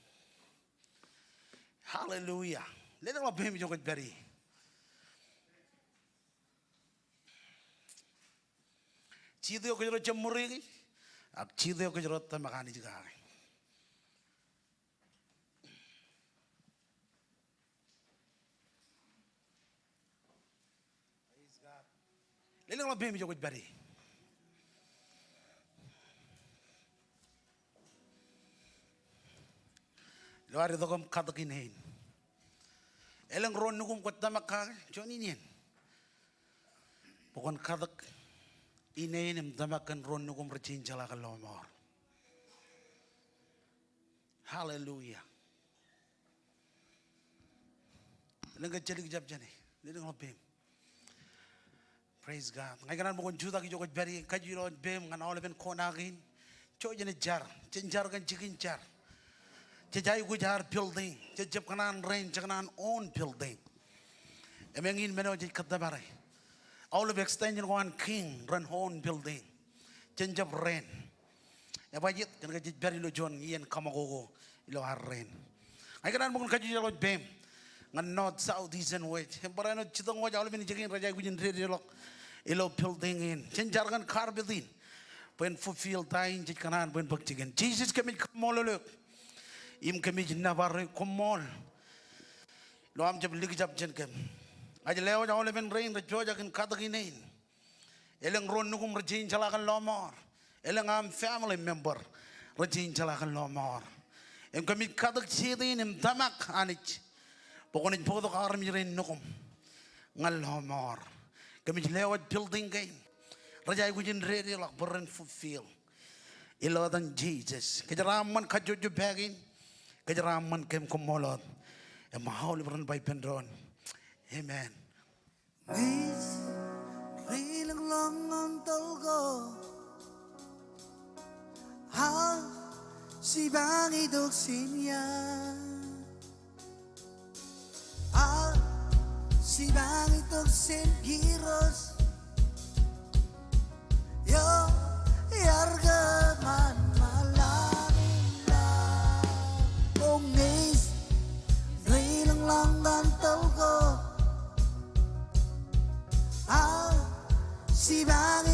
Hallelujah. Lelōñḷọk peiṃ ijo kwōj pād ie. Jidik eo kōjro jab ṃuri kaki, ak jidik eo kōjro tōmak Anij kaki. Lelōñḷọk peiṃ ijo kwōj pād ie. Ilo ad itok im katōk ine in, elōñ ro nukum kwōj tōmak kake juon iien bwe kwōn katōk ine in im tōmak kōn ro nukum rej jañin jeḷā kōn lọmọọr. Hallelujah. Elōñ ke jelik jab jāne, lelōñḷọk peiṃ. Praise God. Ña ikōṇaan bwe kwōn jutak ijo kwōj pād ie, kajjioñ peiṃ ñan aolepen kona kein. Ijo jenaaj jar, jen jar kōn jikin jar. Jej aikuj ad building, jej jab kōṇaan rent, jej kōṇaan own building. Im eñin men eo jej kōttōpare. Aolep extension ko an King ren own building. Jen jab rent. Ebajjeet? Kōnke jej pād ilo juon iien kaṃakoko ilo ad rent. Ña ikōṇaan bwe kwōn kajjioñ peiṃ ñan north, south, east, and west. Im barāinwōt Jitōñ West, aolepen ijin kein rej aikuj in dedeḷọk ilo building in. Jen jar kōn carpet in bwe en fulfill ta in jej kōṇaan bwe en bōk jikin. Jisōs, kōmij kaṃṃoolol eok im kōmij nōbar eok. Koṃṃool ilo aṃ jab likjab jān kōm. Ij lewōj aolepen rein rej pojak in katōk ine in. Elōñ ro nukum rej jañin jeḷā kōn lọmọọr. Elōñ aṃ family member rej jañin jeḷā kōn lọmọọr. Im kōmij katōk jidik in im tōmak Anij bwe kwōnaaj bōktok armej rein nukum ñan lọmọọr. Kōmij lewōj building kein rej aikuj in dedeḷọk bwe ren fulfill. Ilo etan Jisōs, kōjeraaṃṃan kajjojo pā kein. Kōjeraaṃṃan kōm. Koṃṃool wōt. Im aolep ren ba ippān doon, amen. Ij rilōñḷọk ñan tōl ko, ak jipañ itok jān iiō, ak jipañ itok jān Kiros. Eo iar kōṃanṃan ḷọk. O Ij rilōñḷọk ñan tōl ko, ak jipañ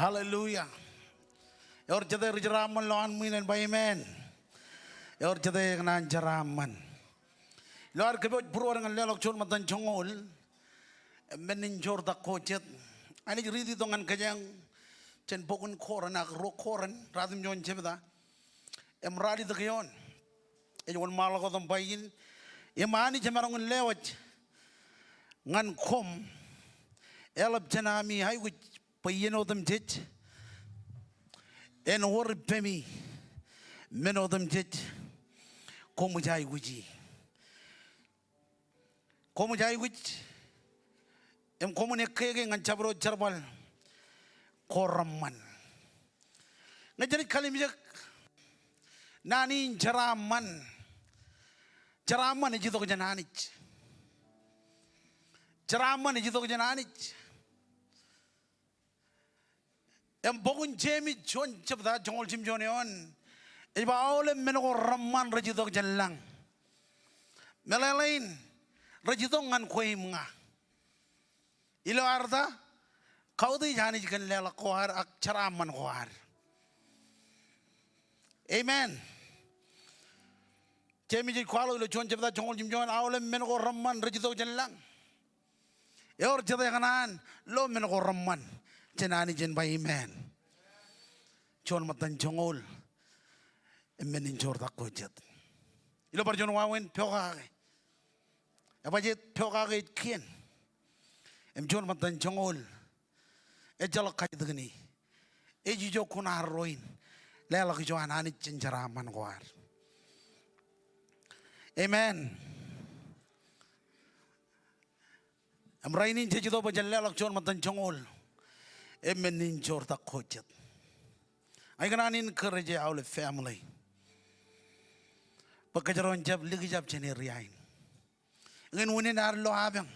Hallelujah. Ewōr jete ri jeraaṃṃan ilo an ṃwiin en ba amen. Ewōr jete ekōṇaan jeraaṃṃan. Ilo ad kōpooj būruod ñan leḷọk juon ṃōttan joñoul im men in joortak ko jet, Anij riiti tok ñan kōjeañ jān bok in Korint ak ruo Korint, ratimjuon jebta im ralitōk eoon. Ej wōnṃaanḷọk wōt im ba in, im Anij emaroñ in lewōj ñan koṃ eḷap jān ami aikuj bwe iien otemjej en wōr ippemi men otemjej koṃij aikuji. Koṃij aikuj im koṃwin ekkeke ñan jabdewōt jerbal ko reṃṃan. Ñe jenaaj kallimjek naan in jeraaṃṃan, jeraaṃṃan ej itok jān Anij. Jeraaṃṃan ej itok jān Anij. Im bok in Jemes juon jebta joñoul jimjuon eoon ej ba aolep men ko reṃṃan rej itok jān lañ. Meḷeḷein rej itok ñan kwe im ña. Ilo ad ta? Kautiej Anij kōn leḷọk ko ad ak jeraaṃṃan ko ad. Amen. Jemes ej kwaḷọk ilo juon jebta joñoul jimjuon, aolep men ko reṃṃan rej itok jān lañ. Ewōr jete ekōṇaan lo men ko reṃṃan jān Anij en ba amen. Juon ṃōttan joñoul im men in joortak ko jet. Ilo bar juon wāween pokake. Ebajjeet pokake ej kien. Im juon ṃōttan joñoul ejjeḷọk kajjitōkin e. Ej ijo kuṇaarro in leḷọk ijo an Anij jān jeraaṃṃan ko ad. Amen. Im rainin jej itok bwe jen leḷọk juon ṃōttan joñoul im men in joortak ko jet. Ij kōṇaan encourage aolep family bwe kōjro en jab likjab jān area in. Eñin unin ad lo apañ.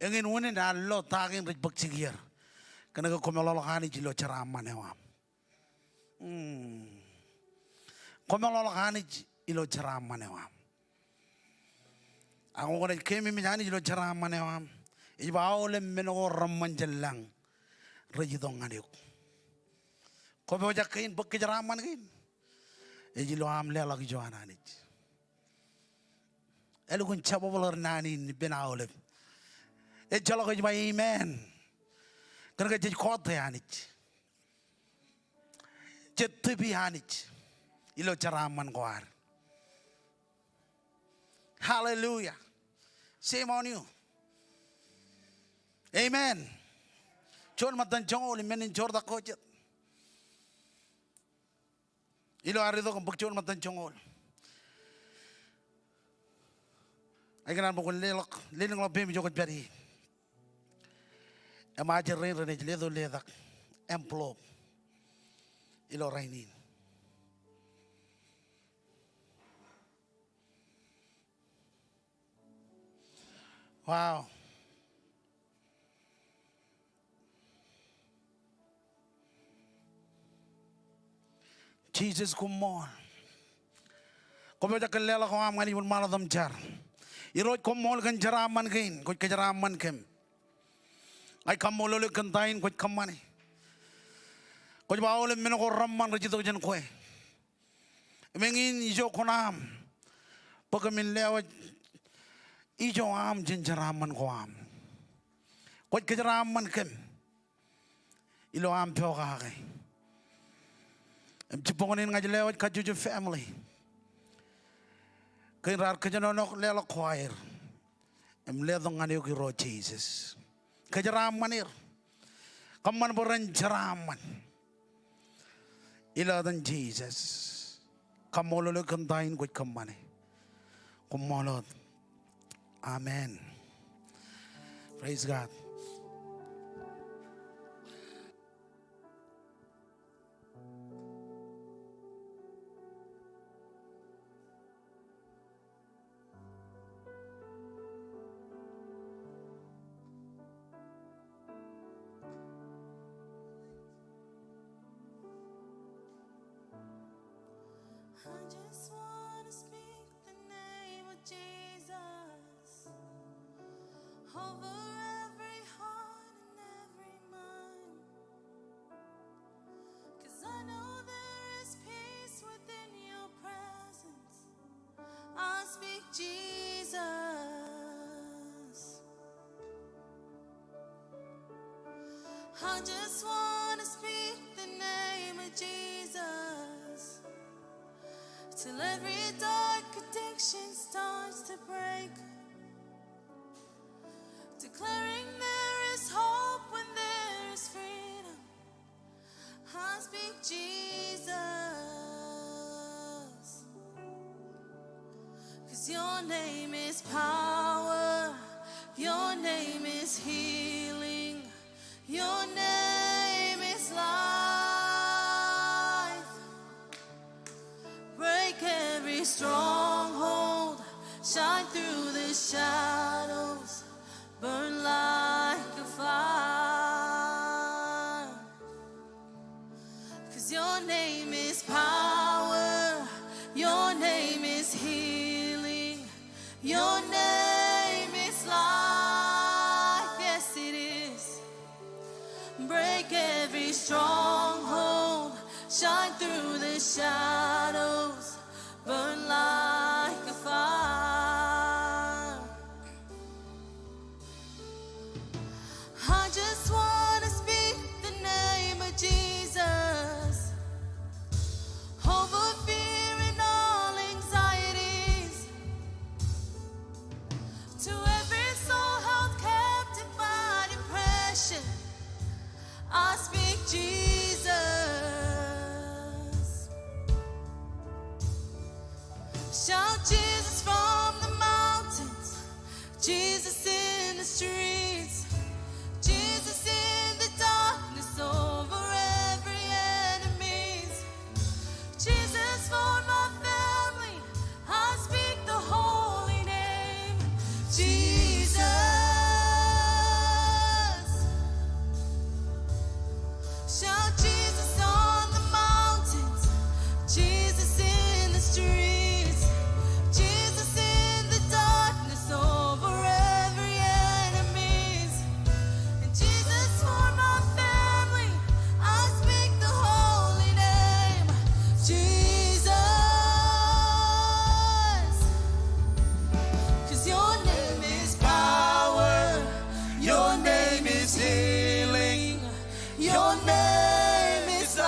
Eñin unin ad lo ta kein rej bōk jikier. Kōnke koṃeḷọkḷọk Anij ilo jeraaṃṃan eo aṃ. Hmm. Koṃeḷọkḷọk Anij ilo jeraaṃṃan eo aṃ. Ak ñe kwōnaaj keememej Anij ilo jeraaṃṃan eo aṃ, ej ba aolep men ko reṃṃan jān lañ rej itok ñan eok. Kwō pojak kein bōk kōjeraaṃṃan kein. Ej ilo aṃ leḷọk ijo an Anij. Elukkuun jabōbōḷ er naan in ippān aolep. Ejjeḷọk ej ba amen. Kōnke jej kọọte Anij. Jej tipi Anij ilo jeraaṃṃan ko ad. Hallelujah. Shame on you. Amen. Juon ṃōttan joñoul im men in joortak ko jet. Ilo ad itok im bōk juon ṃōttan joñoul, ij kōṇaan bwe kwōn leḷọk, lelōñḷọk peim ijo kwōj pād ie. Im ajri rein renaaj letok letak envelope ilo rainin. Wow. Jisōs koṃṃool. Kwō pojak kōn leḷọk ko aṃ ñan e wōnṃaanḷọk im jar. Irooj koṃṃool kōn jeraaṃṃan kein, kwōj kōjeraaṃṃan kōm. Ij kaṃṃoolol eok kōn ta in kwōj kōṃṃane. Kwōj ba aolep men ko reṃṃan rej itok jān kwe. Im eñin ijo kuṇaaṃ bwe kōmin lewōj ijo aṃ jān jeraaṃṃan ko aṃ. Kwōj kōjeraaṃṃan kōm ilo aṃ pokake. Im jibboñōn in ña ij lewōj kajjojo family kein raar kōjenolọk leḷọk choir im letok ñan eok Irooj Jisōs. Kōjeraaṃṃan er. Kōṃṃan bwe ren jeraaṃṃan. Ilo etan Jisōs. Kaṃṃoolol eok kōn ta in kwōj kōṃṃane. Koṃṃool wōt. Amen. Praise God. I just wanna speak the name of Jesus over every heart and every mind. 'Cause I know there is peace within your presence. I speak Jesus. I just wanna speak the name of Jesus till every dark addiction starts to break. Declaring there is hope when there is freedom. I speak Jesus. 'Cause your name is power, your name is healing, your name is life. Break every stronghold, shine through the shadows, burn like a fire. 'Cause your name is power, your name is healing, your name is life. Yes, it is. Break every stronghold, shine through the shadows, burn like a fire. I just wanna speak the name of Jesus over fear and all anxieties. To every soul held captive by depression, I speak Jesus. Shout Jesus from the mountains, Jesus in the streets, Jesus in the darkness over every enemies. Jesus for my family, I speak the holy name, Jesus. Shout Jesus on the mountains, Jesus in the streets, Jesus in the darkness over every enemies. And Jesus for my family, I speak the holy name, Jesus. 'Cause your name is power, your name is healing, your name is life.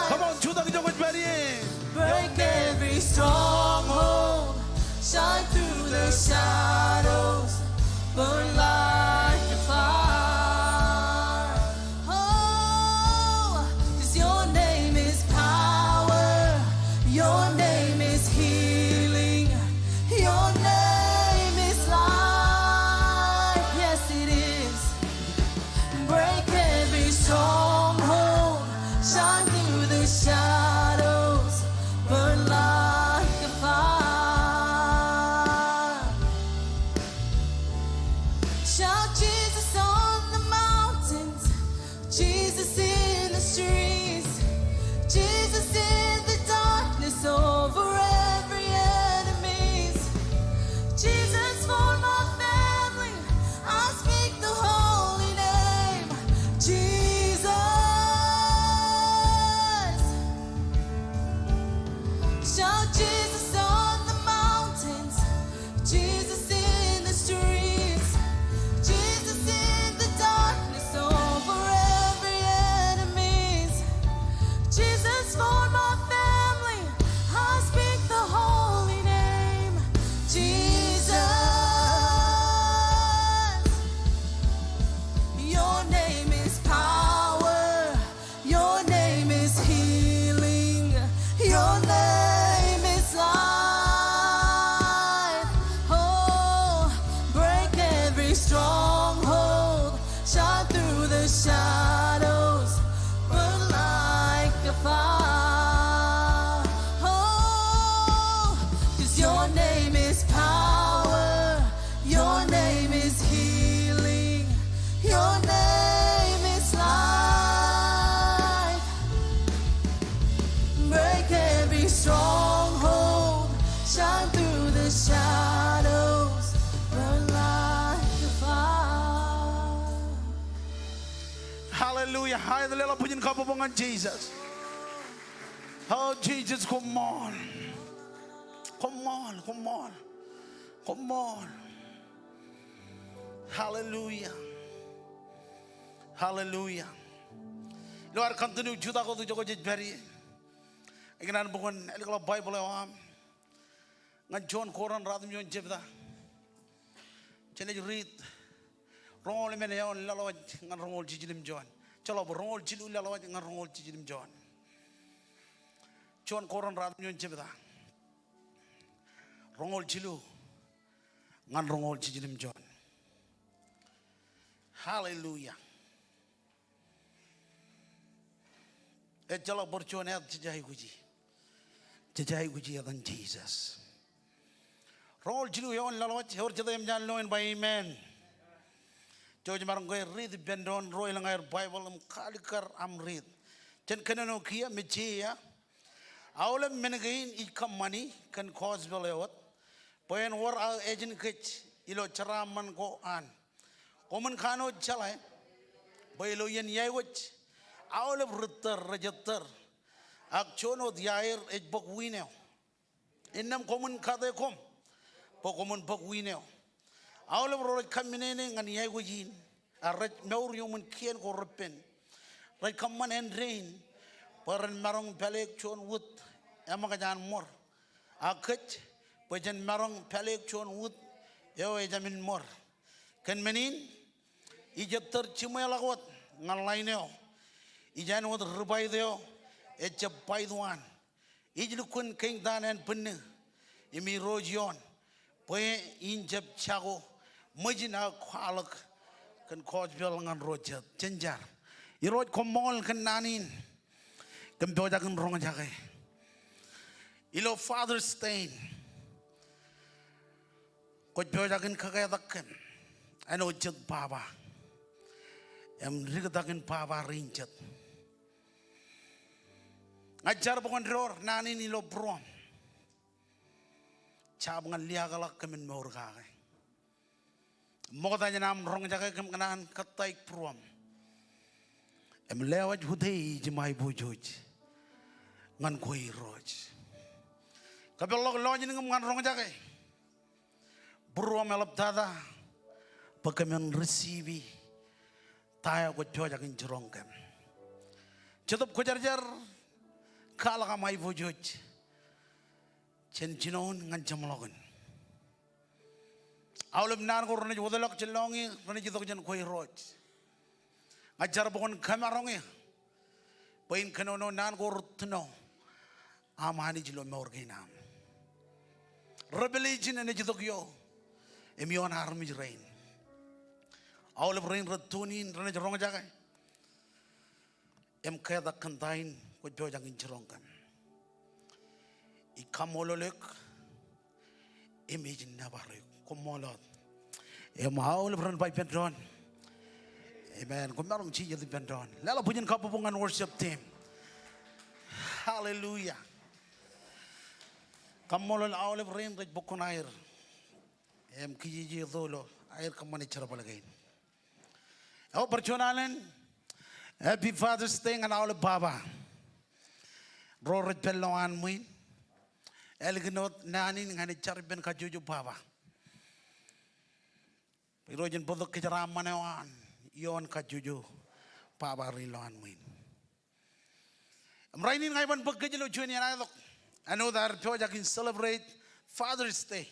Come on, jutak ijo kwōj pād ie. Break every stronghold, shine through the shadows, burn like a fire. Oh, 'cause your name is power, your name is healing, your name is life. Yes, it is. Break every stronghold, shine through the shadows, burn like a fire. Shout Jesus on the mountains, Jesus in the streets, Jesus in the darkness over every enemies. Jesus for my family, I speak the holy name, Jesus. Shout Jesus on the mountains, Jesus in the streets, Jesus in Hallelujah. Aet, leḷọk bwijin kabbokbok ñan Jisōs. O Jisōs, koṃṃool. Koṃṃool, koṃṃool, koṃṃool. Hallelujah. Hallelujah. Ilo ad continue jutak wōt ijo kwōj pād ie, ikōṇaan bwe kwōn ālikḷọk Baibōḷ eo aṃ ñan juon Korint ruatimjuon jebta. Jenaaj riit roñoul emān eoon laḷwaj ñan roñoul jiljilimjuon. Ejjeḷọk bwe roñoul jilu laḷwaj ñan roñoul jiljilimjuon. Juon Korint ruatimjuon jebta, roñoul jilu ñan roñoul jiljilimjuon. Hallelujah. Ejjeḷọk bōd juon āt jej aikuji. Jej aikuji etan Jisōs. Roñoul jilu eoon laḷwaj, ewōr jet eo eṃōj an lo in ba amen. Jouj maroñ ke riit ippān doon, ro elōñ aer Baibōḷ im kaalikkar aṃ riit. Jen kōnono kiiō, im ej ba, aolep men kein ij kōṃṃani kōn gospel eo wōt, bwe en wōr aō ājin kōj ilo jeraaṃṃan ko an. Koṃwin kanooj jeḷā bwe ilo iien iāekwōj aolep ri tōr rej ettōr, ak juon wōt iaer ej bōk wiin eo. Innām koṃwin kate koṃ bwe koṃwin bōk wiin eo. Aolep ro rej kaminene ñan iāekwōj in, ak rej mour iuṃwin kien ko reppen, rej kōṃṃan āindein bwe ren maroñ pāleik juon wūt eṃōkaj an ṃor, ak kōj bwe jen maroñ pāleik juon wūt eo ejāmin ṃor. Kōn men in, ij ettōr jiṃweḷọk wōt ñan ḷain eo, ij āinwōt ri bwait eo ejjab bwait waan. Ij lukkuun kein taan ānbwinnū im irooj ioon, bwe in jab jako ṃōjin aō kwaḷọk kōn gospel ñan ro jet. Jen jar. Irooj, koṃṃool kōn naan in kōm pojak in roñjake. Ilo Father's Day in, kwōj pojak in kōketak kōm āinwōt jet baba im diktakin baba rein jet. Ña ij jar bwe kwōn door naan in ilo būruōṃ. Jab ñan liaakḷọk kōmin mour kake. Ṃokta jān aṃ roñjake, kōm kōṇaan kōttāik būruōṃ im lewōj utiej im aiboojoj ñan kwe Irooj. Kōpeḷḷọk lọjilñim ñan roñjake. Būruōṃ eḷaptata bwe kōmin receive ta eo kwōj pojak in jiroñ kōm. Jetōb Kwōjarjar, kwaḷọk aṃ aiboojoj jān jinoin ñan jeṃḷọkin. Aolep naan ko renaaj wōtlọk jān lọñiō renaaj itok jān kwe Irooj. Ña ij jar bwe kwōn kōmaroñ eō bwe in kōnono naan ko rūtto aṃ Anij ilo mour kein am. Revelation enaaj itok ioō im ioon armej rein. Aolep rein rej tune in renaaj roñjake im ketak kōn ta in kwōj pojak in jiroñ kōm. Ij kaṃṃoolol eok im ij nōbar eok. Koṃṃool wōt. Im aolep ren ba ippān doon, amen. Koṃ maroñ jijet ippān doon. Leḷọk bwijin kabbokbok ñan worship team. Hallelujah. Kaṃṃoolol aolep rein rej bōk kuṇaer im kijeje ilo aer kōṃṃane jerbal kein. Eo, bar juon alen, Happy Father's Day ñan aolep baba ro rej pād ilowaan ṃwiin. Ālikin wōt naan in ña ij jar ippān kajjojo baba, Irooj en bōktok kōjeraaṃṃan eo an ioon kajjojo baba rein ilowaan ṃwiin. Im rainin ña iban bōk kōj ilo juon iien aetok āinwōt ad pojak in celebrate Father's Day.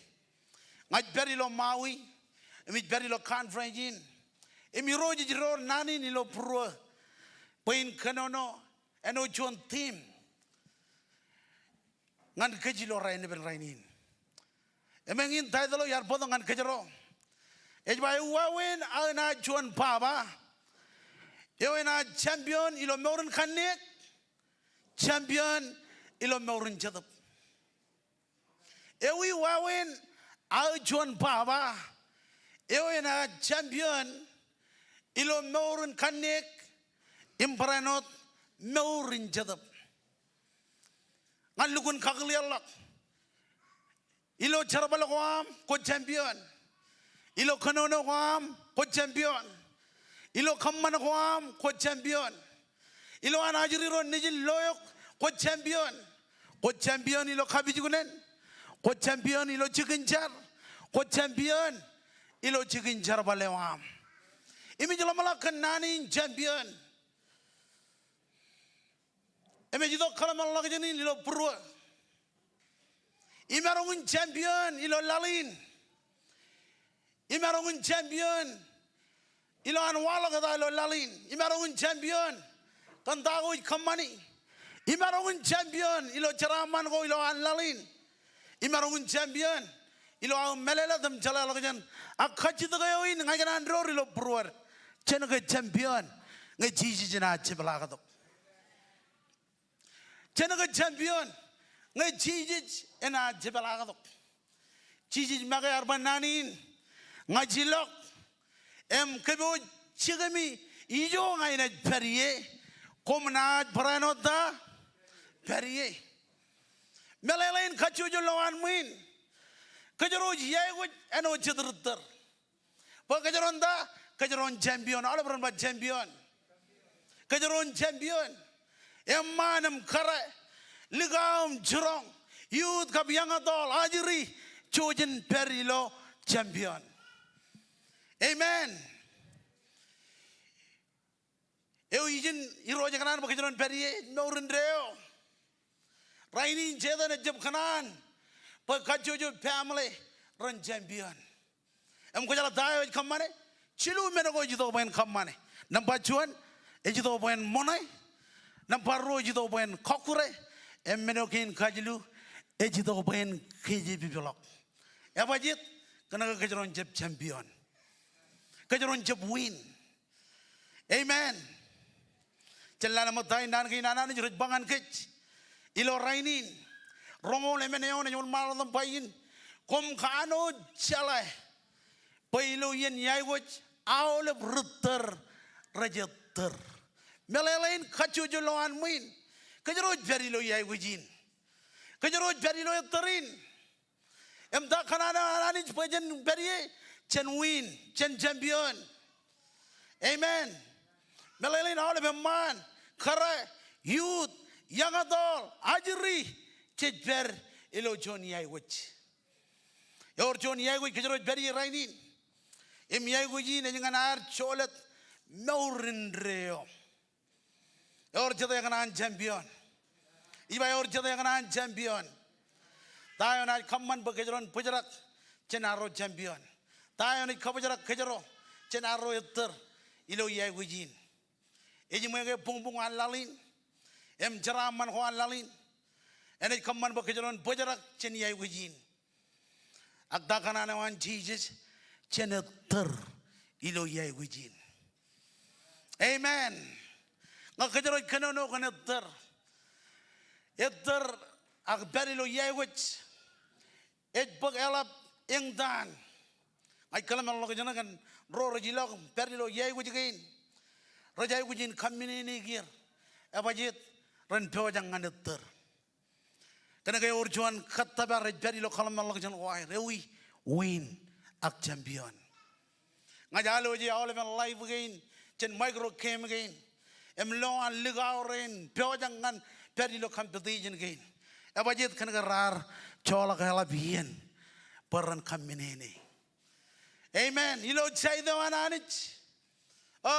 Ña ij pād ilo Maui im ij pād ilo conference in, im Irooj ej door naan in ilo būruō bwe in kōnono āinwōt juon theme ñan kōj ilo raelepin rainin. Im eñin title eo iar bōktok ñan kōjro ej ba, ewāween aō naaj juon baba eo enaaj champion ilo mour in kanniōk, champion ilo mour in jetōb. Ewi wāween aō juon baba eo enaaj champion ilo mour in kanniōk im barāinwōt mour in jetōb? Ñan lukkuun kakōḷḷe ḷọk, ilo jerbal ko aṃ kwōj champion. Ilo kōnono ko aṃ kwōj champion. Ilo kōṃṃan ko aṃ, kwōj champion. Ilo an ajri ro nejin lo eok, kwōj champion. Kwōj champion ilo kapijuknen. Kwōj champion ilo jikin jar. Kwōj champion ilo jikin jerbal eo aṃ. Im ij ḷōmṇak kōn naan in champion. Im ej itok kōḷmānḷọkjeṇ in ilo būruō. Imaroñ in champion ilo laḷ in. Imaroñ in champion ilo an waḷọk eta ilo laḷ in. Imaroñ in champion kōn ta ko ej kōṃṃani. Imaroñ in champion ilo jeraaṃṃan ko ilo an laḷ in. Imaroñ in champion ilo aō mālōtlōt im jeḷāḷọkjeṇ. Ak kajjitōk eo in ña ikōṇaan door ilo būruod. Jen ke champion ñe Jisōs enaaj jepḷaaktok. Jen ke champion ñe Jisōs enaaj jepḷaaktok. Jisōs make ear ba naan in, ña ij ilọk im kōpooj jikemi, ijo ña inaaj pād ie, koṃ naaj barāinwōt ta? Pād ie. Meḷeḷein kajjojo lowaan ṃwiin, kōjro ej iaikuj āinwōt jet ri tōr. Bwe kōjro en ta? Kōjro en champion. Aolep ren ba champion. Kōjro en champion. Eṃṃaan im kōrā, likao im jiroñ, youth kab young adult, ajri, jej jen pād ilo champion. Amen. Eo ijin Irooj kōṇaan bwe kōjro en pād ie, mour indeeo. Rainin Setan ejjab kōṇaan bwe kajjojo family ren champion. Im kwōjeḷā ta eo ej kōṃṃane? Jilu men ko ej itok bwe en kōṃṃane. Nōṃba juon, ej itok bwe en ṃoṇe. Nōṃba ruo, ej itok bwe en kọkkure. Im men eo kein kajilu, ej itok bwe en kejepipḷọk. Ebajeet? Kōnke kōjro en jab champion. Kōjro en jab win. Amen. Jen lale ṃōk ta in naan kein an Anij rej ba ñan kōj ilo rainin. Roñoul emān eoon ej wōnṃaanḷọk im ba in, koṃ kanooj jeḷā bwe ilo iien iaikuj aolep ri tōr rej ettōr. Meḷeḷein kajjojo lowaan ṃwiin, kōjro ej pād ilo iaikuj in. Kōjro ej pād ilo ettōr in. Im ta kōṇaan eo an Anij bwe jen pād ie? Jen win, jen champion. Amen. Meḷeḷein aolep eṃṃaan, kōrā, youth, young adult, ajri, jej pād ilo juon iaikuj. Ewōr juon iaikuj kōjro ej pād ie rainin. Im iaikuj in ej ñan ad jolōt mour indeeo. Ewōr jet ekōṇaan champion? Ij ba ewōr jet ekōṇaan champion? Ta eo enaaj kōṃṃan bwe kōjro en bōjrak jān arro champion? Ta eo enaaj kabōjrak kōjro jān arro ettōr ilo iaikuj in? Ej ṃool ke buñbuñ an laḷ in im jeraaṃṃan ko an laḷ in enaaj kōṃṃan bwe kōjro en bōjrak jān iaikuj in. Ak ta kōṇaan eo an Jisōs? Jen ettōr ilo iaikuj in. Amen. Ñe kōjro ej kōnono kōn ettōr, ettōr ak pād ilo iaikuj, ej bōk eḷap eñtaan. Ña ij kōḷmānḷọkjeṇ kōn ro rej ilọk pād ilo iaikuj kein. Rej aikuj in kōmminene kiiō. Ebajeet? Ren pojak ñan ettōr. Kōnke ewōr juon kōttōpar ej pād ilo kōḷmānḷọkjeṇ ko aer, ewi? Win ak champion. Ña ij alooj aolepen live kein jān micro game kein im lowaan likao rein pojak ñan pād ilo competition kein. Ebajeet? Kōnke raar joḷọk eḷap iien bwe ren kōmminene. Amen. Ilo side eo an Anij, o,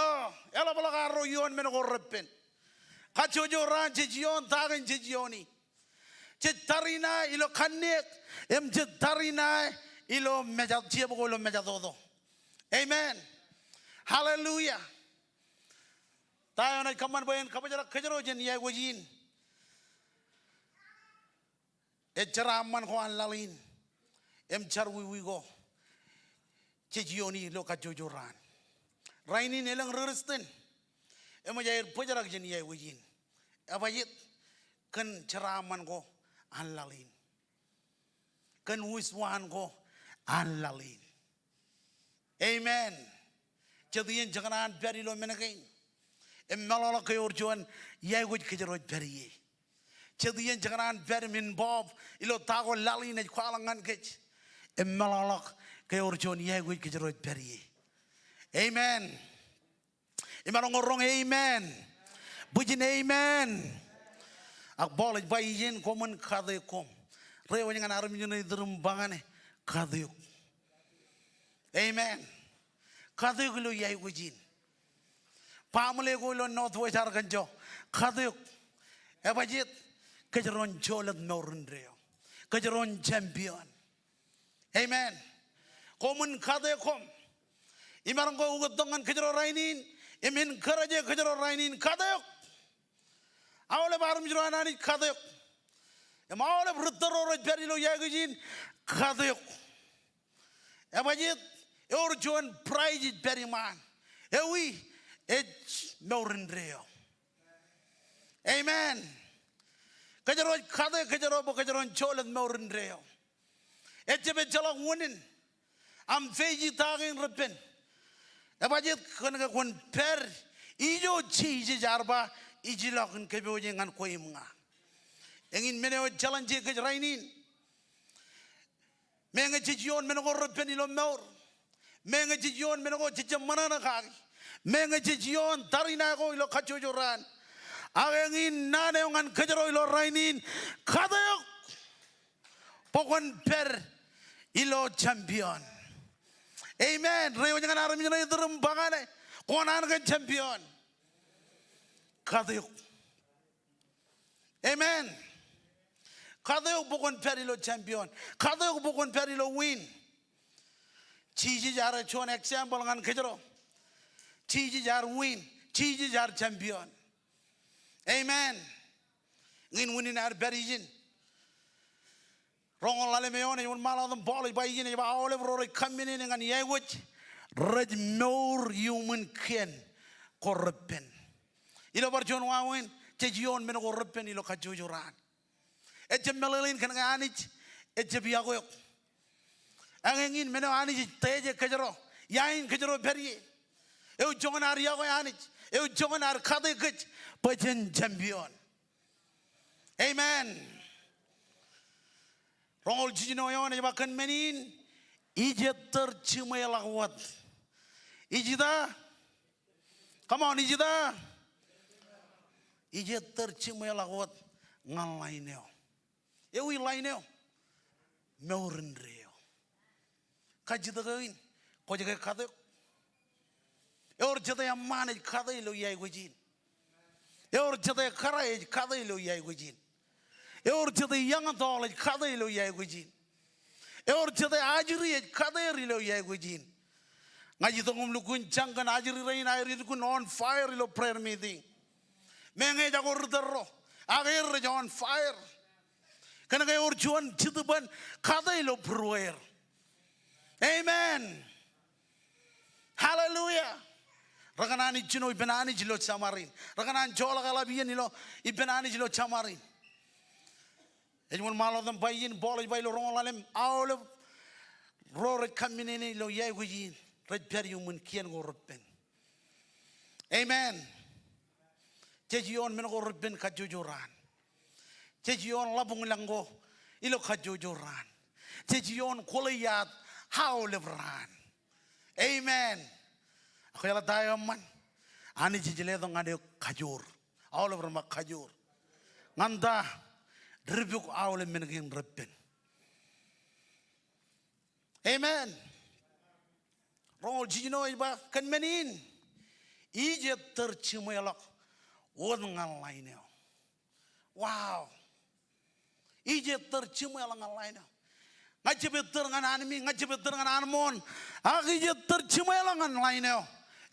eḷapḷọk arro ioon men ko reppen. Kajjojo raan jej ioon ta kein jej iooni. Jej tariṇae ilo kanniōk im jej tariṇae ilo mejatoto, jab ko ilo mejatoto. Amen. Hallelujah. Ta eo enaaj kōṃṃan bwe en kabōjrak kōjro jān iaikuj in? Ej jeraaṃṃan ko an laḷ in im jerọwiwi ko jej iooni ilo kajjojo raan. Rainin elōñ ri Kristian eṃōj aer bōjrak jān iaikuj in. Ebajeet? Kōn jeraaṃṃan ko an laḷ in, kōn wūjwaan ko an laḷ in. Amen. Jet iien jekōṇaan pād ilo men kein im meḷọkḷọk ke ewōr juon iaikuj kōjro ej pād ie. Jet iien jekōṇaan pād im involve ilo ta ko laḷ in ej kwaḷọk ñan kōj im meḷọkḷọk ke ewōr juon iaikuj kōjro ej pād ie. Amen. Imaroñ ke roñ amen? Bwijin amen. Ak Paul ej ba ijin, koṃwin kate koṃ. Reiwōj ñan armej eo ej iturūṃ ba ñan e, kate eok. Amen. Kate eok ilo iāekwōj in. Baaṃle ko ilo Northwest Arkansas, kate eok. Ebajjeet? Kōjro en jolōt mour indeeo. Kōjro en champion. Amen. Koṃwin kate koṃ. Imaroñ ke ukōttok ñan kōjro rainin im encourage kōjro rainin, kate eok. Aolep armej ro an Anij, kate eok. Im aolep ri tōl ro rej pād ilo iāekwōj in, kate eok. Ebajjeet? Ewōr juon prize ej pād iṃaan. Ewi? Ej mour indeeo. Amen. Kōjro ej kate kōjro bwe kōjro en jolōt mour indeeo. Ejjab ejjeḷọk unin aṃ face i ta kein reppen. Ebajjeet? Kōn ke kwōn pād ijo Jisōs ear ba, ij ilọk in kōpooje ñan kwe im ña. Eñin men eo ej challenge e kōj rainin. Meñe jej ioon men ko reppen ilo mour. Meñe jej ioon men ko jejjab ṃōṇōṇō kaki. Meñe jej ioon tariṇae ko ilo kajjojo raan. Ak eñin naan eo ñan kōjro ilo rainin, kate eok bwe kwōn pād ilo champion. Amen. Reiwōj ñan armej eo ej iturūṃ ba ñan e, kwōn an ke champion. Kate eok. Amen. Kate eok bwe kwōn pād ilo champion. Kate eok bwe kwōn pād ilo win. Jisōs ear juon example ñan kōjro. Jisōs ear win. Jisōs ear champion. Amen. Ñin win in ear pād ijin. Roñoul ḷalem eoon ej wōnṃaanḷọk im Paul ej ba ijin, ej ba aolep ro rej kaminene ñan iāekwōj rej mour iuṃwin kien ko reppen. Ilo bar juon wāween, jej ioon men ko reppen ilo kajjojo raan. Ejjab meḷeḷein kōn ke Anij ejjab yokwe eok. Ak eñin men eo Anij ej teke kōjro, iain kōjro pād ie. Eo joñan ad yokwe Anij, eo joñan ad kate kōj bwe jen champion. Amen. Roñoul jiljino eoon ej ba kōn men in, ij ettōr jiṃweḷọk wōt. Ij ita? Come on, ij ita? Ij ettōr jiṃweḷọk wōt ñan ḷain eo. Ewi ḷain eo? Mour indeeo. Kajjitōk eo in, kwōj ke kate eok? Ewōr jete eṃṃaan ej kate ilo iāekwōj in. Ewōr jete kōrā ej kate ilo iāekwōj in. Ewōr jete iñtōḷ ej kate ilo iāekwōj in. Ewōr jete ajri ej kate er ilo iāekwōj in. Ña ij itok im lukkuun jañ kōn ajri rein aer ilukkuun on fire ilo prayer meeting. Meñe ejako ri tōl ro, ak er rej on fire. Kōn ke ewōr juon jetōb an kate ilo būrueer. Amen. Hallelujah. Rekōṇaan ijjino ippān Anij ilo jemarin. Rekōṇaan joḷọk eḷap iien ilo ippān Anij ilo jemarin. Ej wōnṃaanḷọk im ba ijin, Paul ej ba ilo roñoul ḷalem, aolep ro rej kaminene ilo iāekwōj in rej pād iuṃwin kien ko reppen. Amen. Jej ioon men ko reppen kajjojo raan. Jej ioon ḷapḷọk ko ilo kajjojo raan. Jej ioon Goliath aolep raan. Amen. Ak kwōjeḷā ta eo eṃṃan? Anij ej letok ñan eok kajoor. Aolep rej ba kajoor. Ñan ta? Dipuk aolep men kein reppen. Amen. Roñoul jiljino ej ba kōn men in, ij ettōr jiṃweḷọk wōt ñan ḷain eo. Wow. Ij ettōr jiṃweḷọk ñan ḷain eo. Ña ij jab ettōr ñan anmiiñ, ña ij jab ettōr ñan anmooṇ, ak ij ettōr jiṃweḷọk ñan ḷain eo.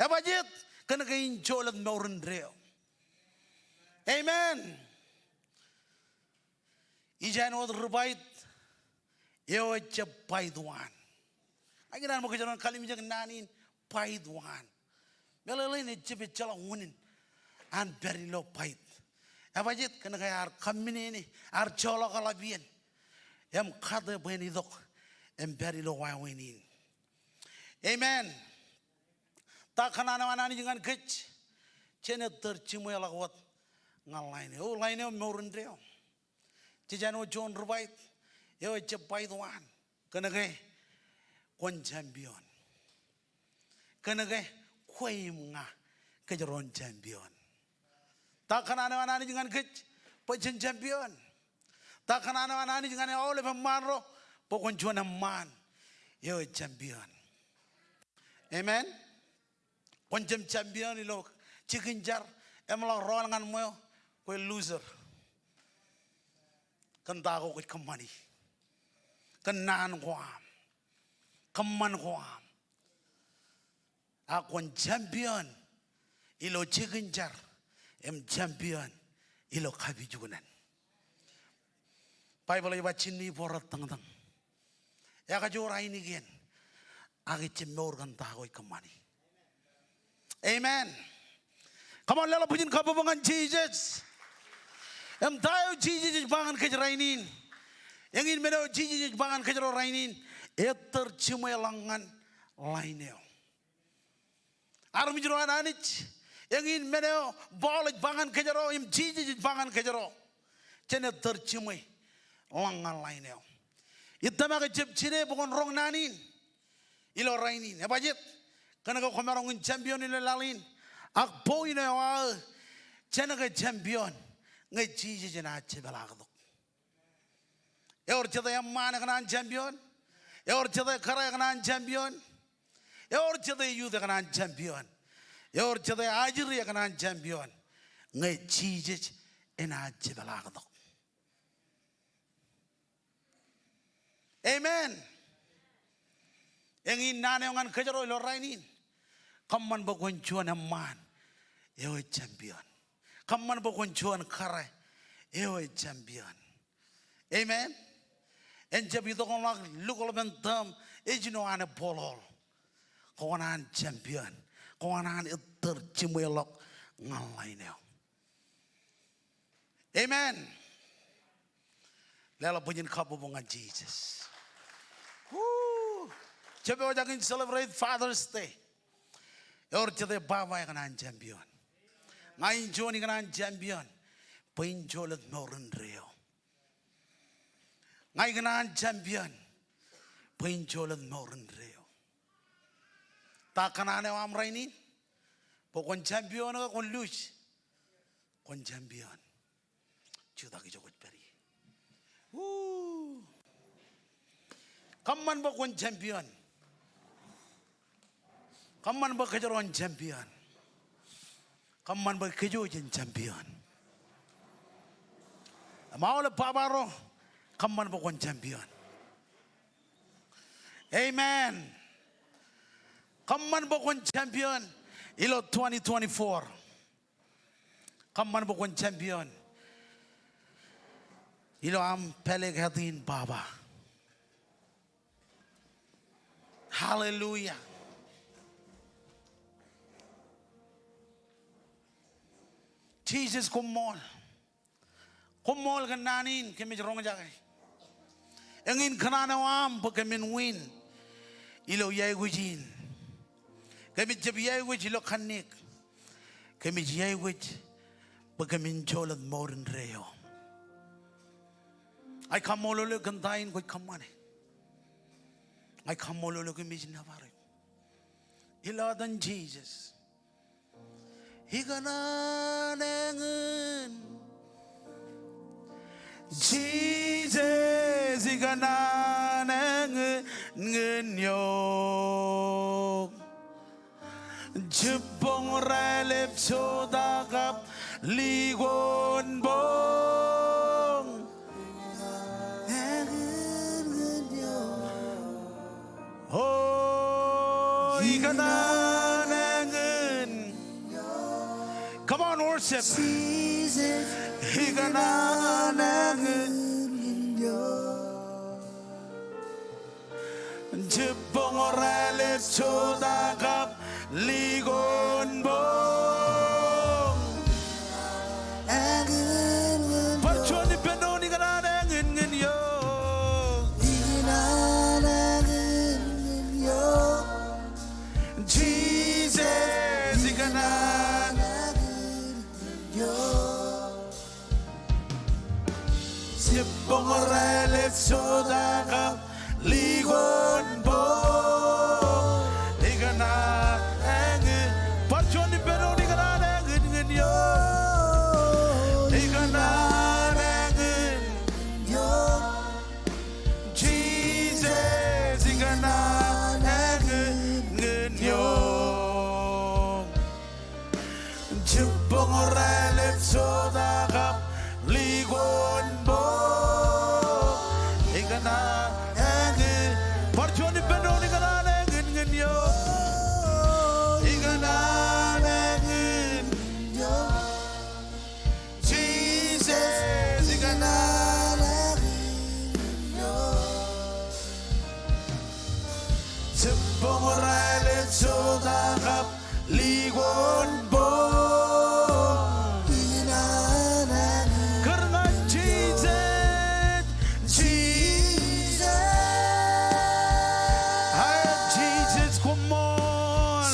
Ebajjeet? Kōn ke in jolōt mour indeeo. Amen. Ij āinwōt ri bait eo ejjab bait waan. Ak ikōṇaan bwe kōjro en kalimjek naan in, bait waan. Meḷeḷein ejjab ejjeḷọk unin an pād ilo bait. Ebajjeet? Kōn ke ear kaminene, ear joḷọk eḷap iien im kate bwe en itok im pād ilo wāween in. Amen. Ta kōṇaan eo an Anij ñan kōj? Jen ettōr jiṃweḷọk wōt ñan ḷain eo. Ḷain eo mour indeeo. Jej āinwōt juon ri bait eo ejjab bait waan. Kōn ke kwōn champion. Kōn ke kwe im ña kōjro en champion. Ta kōṇaan eo an Anij ñan kōj bwe jen champion. Ta kōṇaan eo an Anij ñan aolep eṃṃaan ro bwe kwōn juon eṃṃaan eo ej champion. Amen. Kwōn jab champion ilo jikin jar im ḷak rọọl ñan ṃweo kwe loser. Kōn ta ko kwōj kōṃṃani. Kōn naan ko aṃ. Kōṃṃan ko aṃ. Ak kwōn champion ilo jikin jar im champion ilo kapijuknen. Baibōḷ ej ba, jinne ej bōrot tōñtōñ, ekajoor ainikien, ak ejjab mour kōn ta ko ej kōṃṃani. Amen. Come on, leḷọk bwijin kabbokbok ñan Jisōs. Im ta eo Jisōs ej ba ñan kōj rainin? Eñin men eo Jisōs ej ba ñan kōjro rainin, ettōr jiṃwe ḷọk ñan line eo. Armej ro an Anij, eñin men eo Paul ej ba ñan kōjro im Jisōs ej ba ñan kōjro. Jen ettōr jiṃwe ḷọk ñan line eo. Ij tōmak ejjab jide bwe kwōn roñ naan in ilo rainin. Ebajjeet? Kōnke kwōmaroñ in champion ilo laḷ in. Ak point eo aō, jen ke champion ñe Jisōs enaaj jepḷaaktok. Ewōr jete eṃṃaan ekōṇaan champion. Ewōr jete kōrā ekōṇaan champion. Ewōr jete youth ekōṇaan champion. Ewōr jete ajri ekōṇaan champion ñe Jisōs enaaj jepḷaaktok. Amen. Eñin naan eo ñan kōjro ilo rainin. Kōṃṃan bwe kwōn juon eṃṃaan eo ej champion. Kōṃṃan bwe kwōn juon kōrā eo ej champion. Amen. En jab itok ḷọk lukkuun tōm ejino an ebooḷool. Kwō kōṇaan champion. Kwō kōṇaan ettōr jiṃwe ḷọk ñan line eo. Amen. Leḷọk bwijin kabbokbok ñan Jisōs. Woo. Jab eo ejak in celebrate Father's Day. Ewōr jete baba ekōṇaan champion. Ña in juon ikōṇaan champion bwe in jolōt mour indeeo. Ña ikōṇaan champion bwe in jolōt mour indeeo. Ta kōṇaan eo aṃ rainin? Bwe kwōn champion ke kwōn lose? Kwōn champion. Jutak ijo kwōj pād ie. Woo. Kōṃṃan bwe kwōn champion. Kōṃṃan bwe kōjro en champion. Kōṃṃan bwe kōjwōj en champion. Im aolep baba ro, kōṃṃan bwe kwōn champion. Amen. Kōṃṃan bwe kwōn champion ilo twenty twenty-four. Kōṃṃan bwe kwōn champion ilo aṃ pālek āt in baba. Hallelujah. Jisōs, koṃṃool. Koṃṃool kōn naan in kōmij roñjake. Eñin kōṇaan eo aṃ bwe kōmin win ilo iāekwōj in. Kōmij jab iāekwōj ilo kanniōk. Kōmij iāekwōj bwe kōmin jolōt mour indeeo. Ij kaṃṃoolol eok kōn ta in kwōj kōṃṃane. Ij kaṃṃoolol eok im ij nōbar eok. Ilo etan Jisōs. Ikōṇaan eñin. Jisōs, ikōṇaan eñin ñan eok. Jibboñ raelep jota kab likoon boñ. O, ikōṇaan eñin. Come on, worship. Ikōṇaan eñin. Jibboñ raelep jota kab likoon boñ. Bar juon ippān doon, ikōṇaan eñin ñan eok. Jisōs, ikōṇaan. Jibboñ raelep jota kab likoon boñ. Ikōṇaan eñin. Bar juon ippān doon, ikōṇaan Jibboñ raelep jota kab likoon bok. Ikōṇaan āñin. Bar juon ippān doon, ikōṇaan āñin ñan eok. Ikōṇaan āñin ñan eok. Jisōs, ikōṇaan āñin ñan eok. Jibboñ raelep jota kab likoon bok. Kōrā ñan Jisōs. Jisōs. Aet Jisōs, koṃṃool.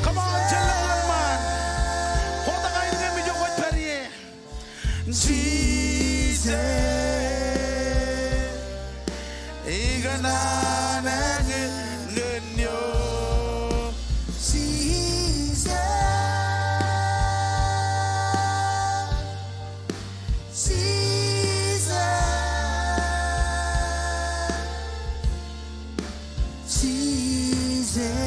Come on, jen lōñ ñan ṃaan. Kotak ainikiōṃ ijo kwōj pād ie. Jisōs, ikōṇaan āñin ñan eok. Jisōs, Jisōs. Jisōs,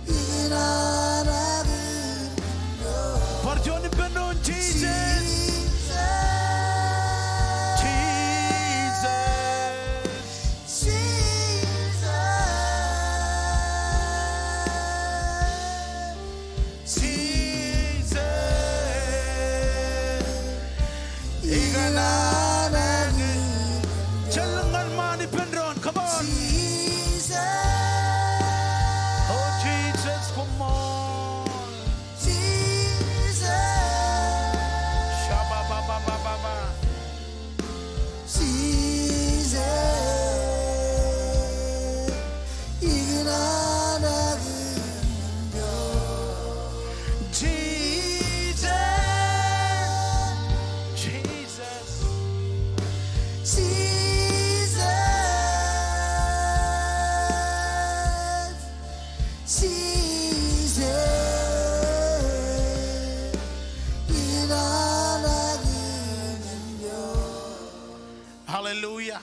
ikōṇaan āñin ñan eok. Bar juon ippān doon, Jisōs. Jisōs. Jisōs. Jisōs, ikōṇaan āñin. Jen lōñ ñan ṃaan ippān doon. Come on. Jisōs. O Jisōs, koṃṃool. Jisōs. Shabba-ba-ba-ba-ba-ba. Jisōs, ikōṇaan āñin ñan eok. Jisōs. Jisōs. Jisōs. Jisōs, ikōṇaan āñin ñan eok. Hallelujah.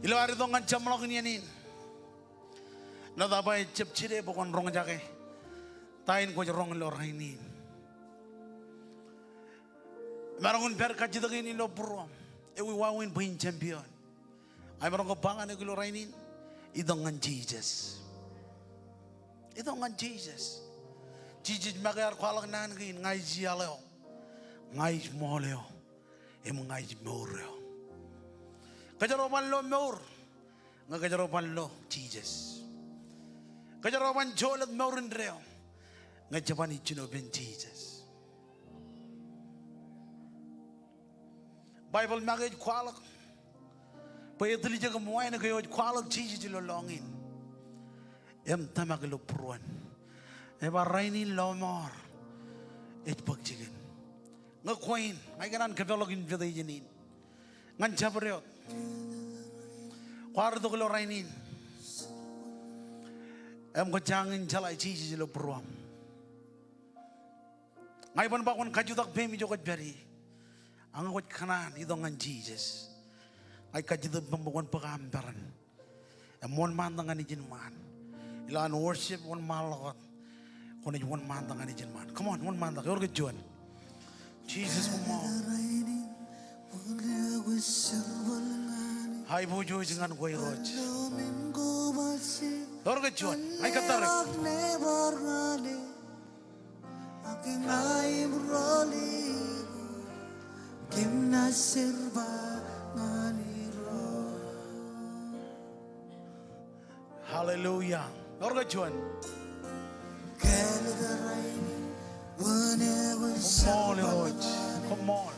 Ilo ad itok ñan jeṃḷọkin iien in, ṇa ta ba ejjab jide bwe kwōn roñjake ta in kwōj roñ ilo rainin. Maroñ in pād kajjitōk in ilo būruōṃ. Ewi wāween bwe in champion? Ak emaroñ ke ba ñan eok ilo rainin? Itok ñan Jisōs. Itok ñan Jisōs. Jisōs make ear kwaḷọk naan kein, ña ij iaḷ eo, ña ij ṃool eo, im ña ij mour eo. Kōjro ban lo mour ñe kōjro ban lo Jisōs. Kōjro ban jolōt mour indeeo ñe jeban ijjino ippān Jisōs. Baibōḷ make ej kwaḷọk bwe etiljek im wānōk eo ej kwaḷọk Jisōs ilo lọñiin im tōmak ilo būruon. Ej ba rainin lọmọọr ej bōk jikin. Ñe kwe in, ña ikōṇaan kōpeḷḷọk invitation in ñan jabdewōt. Kwaar itok ilo rainin im kwō jañin jeḷā Jisōs ilo būruōṃ. Ña iban ba kwōn kajutak peiṃ ijo kwōj pād ie. Ak ñe kwōj kōṇaan itok ñan Jisōs, ña ij kajjitōk ippaṃ bwe kwōn bōk aṃ peran im wōnṃaantak ñan ijin ṃaan. Ilo an worship, wōnṃaanḷọk wōt, kwōnaaj wōnṃaantak ñan ijin ṃaan. Come on, wōnṃaantak. Eor ke juon? Jisōs, koṃṃool. Aiboojoj ñan kwe Irooj. Eor ke juon? Ña ij kōttar eok. Hallelujah. Eor ke juon? Koṃṃool Irooj. Koṃṃool.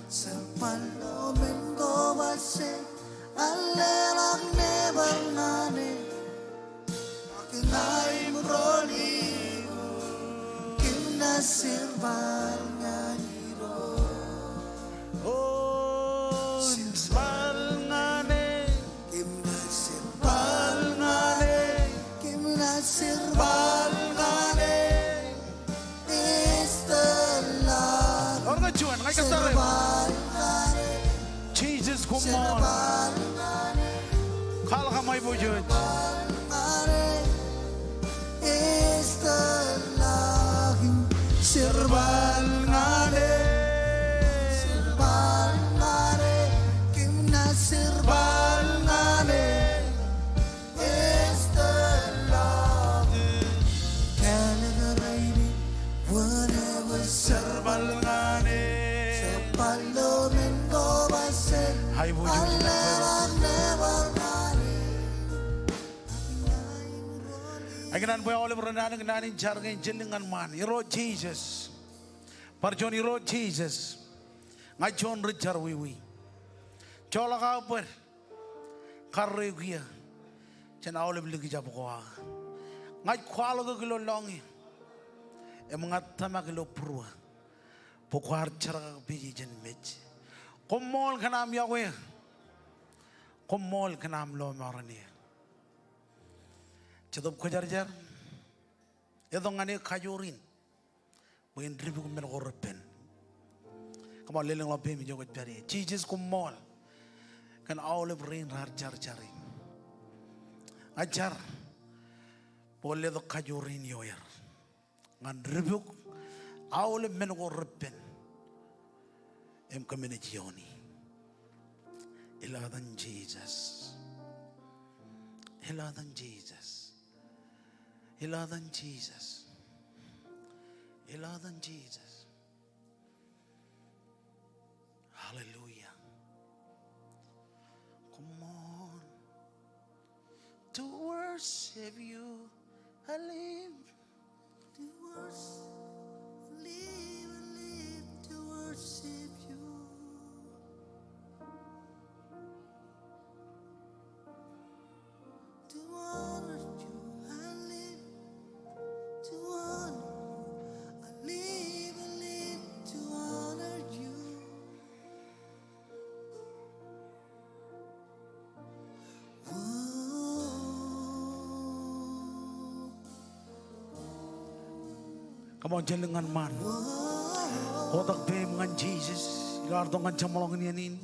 O, bar ñan e. Bar ñan e. Bar ñan e. Eor ke juon? Ña ij kōttar eok. Jisōs, koṃṃool. Kwaḷọk aṃ aiboojoj. Ikōṇaan bwe aolep ren anōk naan in jar kein, jān lik ñan ṃaan. Irooj Jisōs. Bar juon, Irooj Jisōs. Ña juon ri-jarwiwi. Joḷọk aō bōd. Karreoik eō. Jān aolep likjab ko aō. Ña ij kwaḷọk eok ilo lọñiō. Im ña tōmak ilo būruō. Bwe kwaar jerkakpeje jān mej. Koṃṃool kōn aṃ yokwe eō. Koṃṃool kōn aṃ lọmọọren eō. Jetōb Kwōjarjar. Etok ñan eō kajoor in. Bwe en dipuk men ko repen. Come on, lelōñḷọk peiṃ ijo kwōj pād ie. Jisōs koṃṃool. Kōn aolep rein raar jar jar in. Ña ij jar. Bwe kwōn letok kajoor in ioer. Ñan dipuk aolep men ko repen. Im kōmālij iooni. Ilo etan Jisōs. Ilo etan Jisōs. Ilo etan Jisōs. Ilo etan Jisōs. Hallelujah. Come on. To worship you, I live. To worship, live, live to worship you. To honor you, I live. To honor you, I live, I live to honor you. Come on, jān lik ñan ṃaan. Kotak peiṃ ñan Jisōs. Ilo ad itok ñan jeṃḷọkin iien in.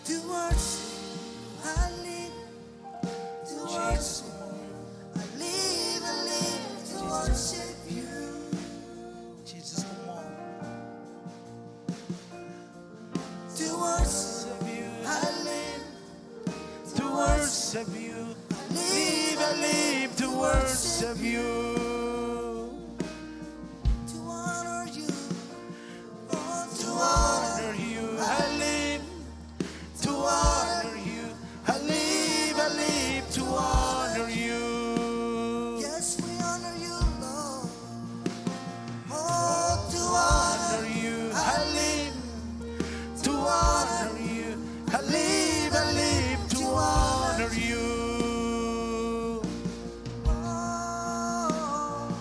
To worship, I live. To worship, I live, I live to worship you. Jisōs, come on. To worship you, I live. To worship you, I live, I live to worship you. To honor you, oh, to honor you, I live. To honor you, I live, I live to honor you. Yes, we honor you, Lord. Oh, to honor you, I live. To honor you, I live, I live to honor you. Oh,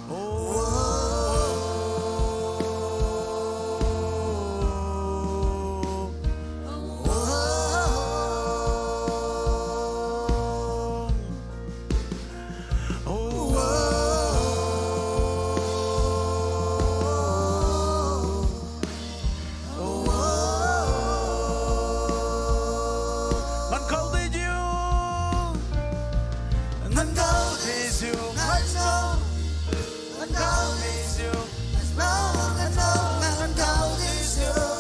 oh, oh, oh. Ñan kautiej eok. Ñan kautiej eok. Ñan kautiej eok. Ñan kautiej eok.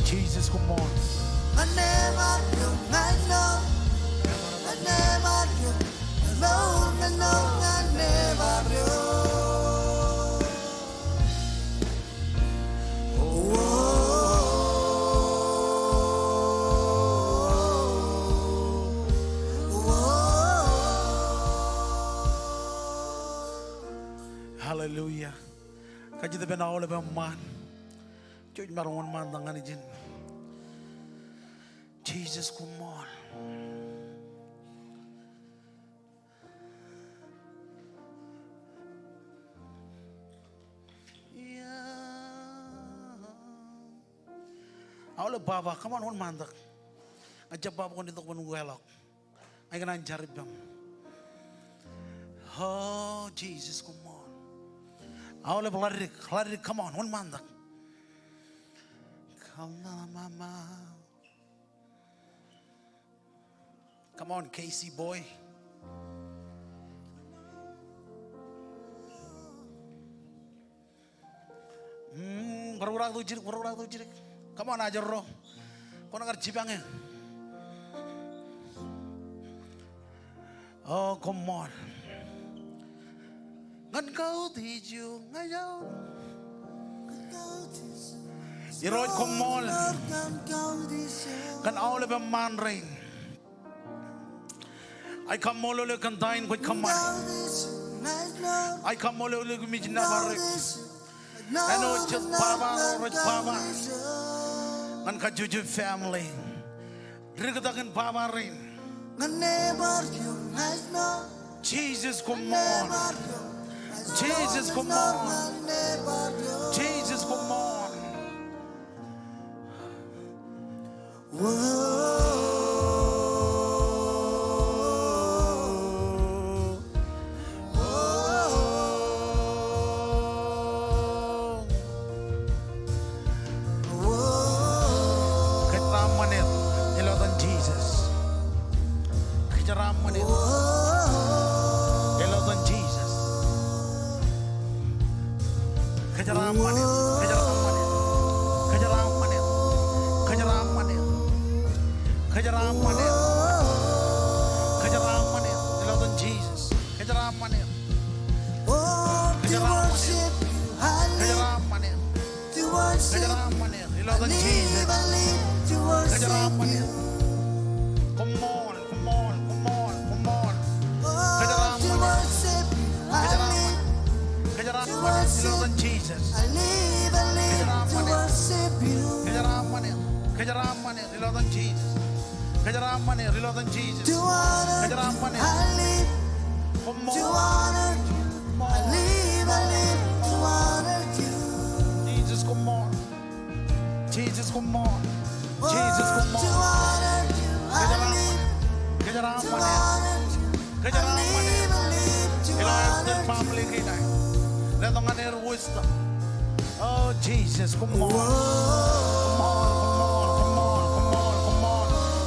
Jesus, come on. Hallelujah. Kajjitōk ippān aolep eṃṃaan. Jej maroñ wōnṃaantak ñan ijin. Jisōs, koṃṃool. Aolep baba, come on, wōnṃaantak. Ña ij jab ba bwe kwōn itok bwe kwōn ukeḷọk. Ña ikōṇaan jar ippaṃ. O Jisōs, koṃṃool. Aolep ḷadik, ḷadik, come on, wōnṃaantak. Come on, Casey boy. Mm, bōrokrak tok jidik, bōrokrak tok jidik. Come on, ajorro. Kwōn kar jipañ eō. O, koṃṃool. Ñan kautiej eō ña ij aō. Irooj, koṃṃool kōn aolep eṃṃaan rein. Ij kaṃṃoolol eok kōn ta in kwōj kōṃṃane. Ij kaṃṃoolol eok kōmij nōbar eok. Āinwōt jet baba ro rej baba ñan kajjojo family. Riktakin baba rein. Jisōs, koṃṃool. Jisōs, koṃṃool. Jisōs, koṃṃool. Kōjeraaṃṃan er ilo etan Jisōs. Kōjeraaṃṃan er ilo etan Jisōs. Kōjeraaṃṃan er, kōjeraaṃṃan er. Kōjeraaṃṃan er. Kōjeraaṃṃan er. Kōjeraaṃṃan er. Kōjeraaṃṃan er ilo etan Jisōs. Kōjeraaṃṃan er. Kōjeraaṃṃan er. Kōjeraaṃṃan er. Kōjeraaṃṃan er ilo etan Jisōs. Kōjeraaṃṃan er. Koṃṃool. Koṃṃool, koṃṃool, koṃṃool. Kōjeraaṃṃan er. Kōjeraaṃṃan. Kōjeraaṃṃan er ilo etan Jisōs. Kōjeraaṃṃan er. Kōjeraaṃṃan er. Kōjeraaṃṃan er ilo etan Jisōs. Kōjeraaṃṃan er ilo etan Jisōs. Kōjeraaṃṃan er. Koṃṃool. Koṃṃool. Jisōs, koṃṃool. Jisōs, koṃṃool. Jisōs, koṃṃool. Kōjeraaṃṃan er. Kōjeraaṃṃan er. Kōjeraaṃṃan er. Ilo extended family kein. Letok ñan er wisdom. O Jisōs, koṃṃool.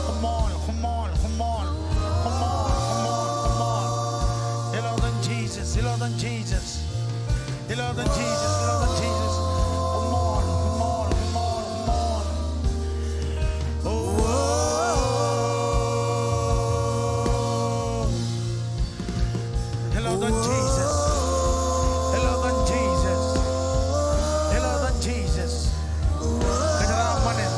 Koṃṃool, koṃṃool, koṃṃool. Ilo etan Jisōs, ilo etan Jisōs. Ilo etan Jisōs, ilo etan Jisōs. Koṃṃool, koṃṃool, koṃṃool, koṃṃool. O. Ilo etan Jisōs. Ilo etan Jisōs. Ilo etan Jisōs. Kōjeraaṃṃan er.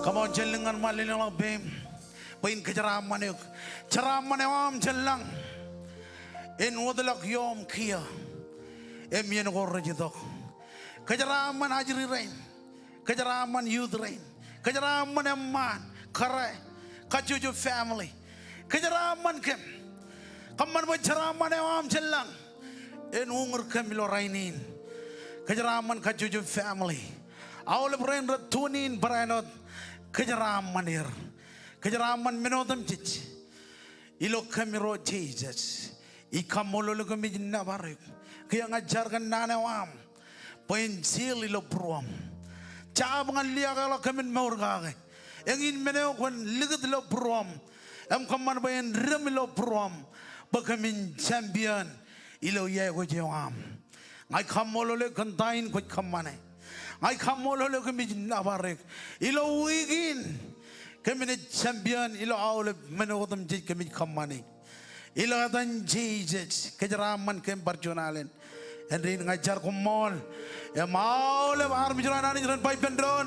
Come on, jen lōñ ñan ṃaan lelōñḷọk peiṃ bwe in kōjeraaṃṃan eok. Jeraaṃṃan eo aṃ jān lañ en wōtlọk ioom kiiō im iien ko rej itok. Kōjeraaṃṃan ajri rein. Kōjeraaṃṃan youth rein. Kōjeraaṃṃan eṃṃaan, kōrā, kajjojo family. Kōjeraaṃṃan kōm. Kōṃṃan bwe jeraaṃṃan eo aṃ jān lañ en uñūr kōm ilo rainin. Kōjeraaṃṃan kajjojo family. Aolep rein rej tune in barāinwōt, kōjeraaṃṃan er. Kōjeraaṃṃan men otemjej ilo kōm Irooj Jisōs. Ij kaṃṃoolol eok im ij nōbar eok kiiō ña ij jar kōn naan eo aṃ bwe en seal ilo būruōm. Jab ñan liaakḷọk kōmin mour kake. Eñin men eo kwōn likūt ilo būruōm im kōṃṃan bwe en dim ilo būruōm bwe kōmin champion ilo iāekwōj eo aṃ. Ña ij kaṃṃoolol eok kōn ta in kwōj kōṃṃane. Ña ij kaṃṃoolol eok im ij nōbar eok ilo wiik in. Kōm naaj champion ilo aolep men otemjej kōmij kōṃṃani. Ilo etan Jisōs, kōjeraaṃṃan kōm bar juon alen. Āindein ña ij jar koṃṃool im aolep armej ro an Anij ren ba ippān doon.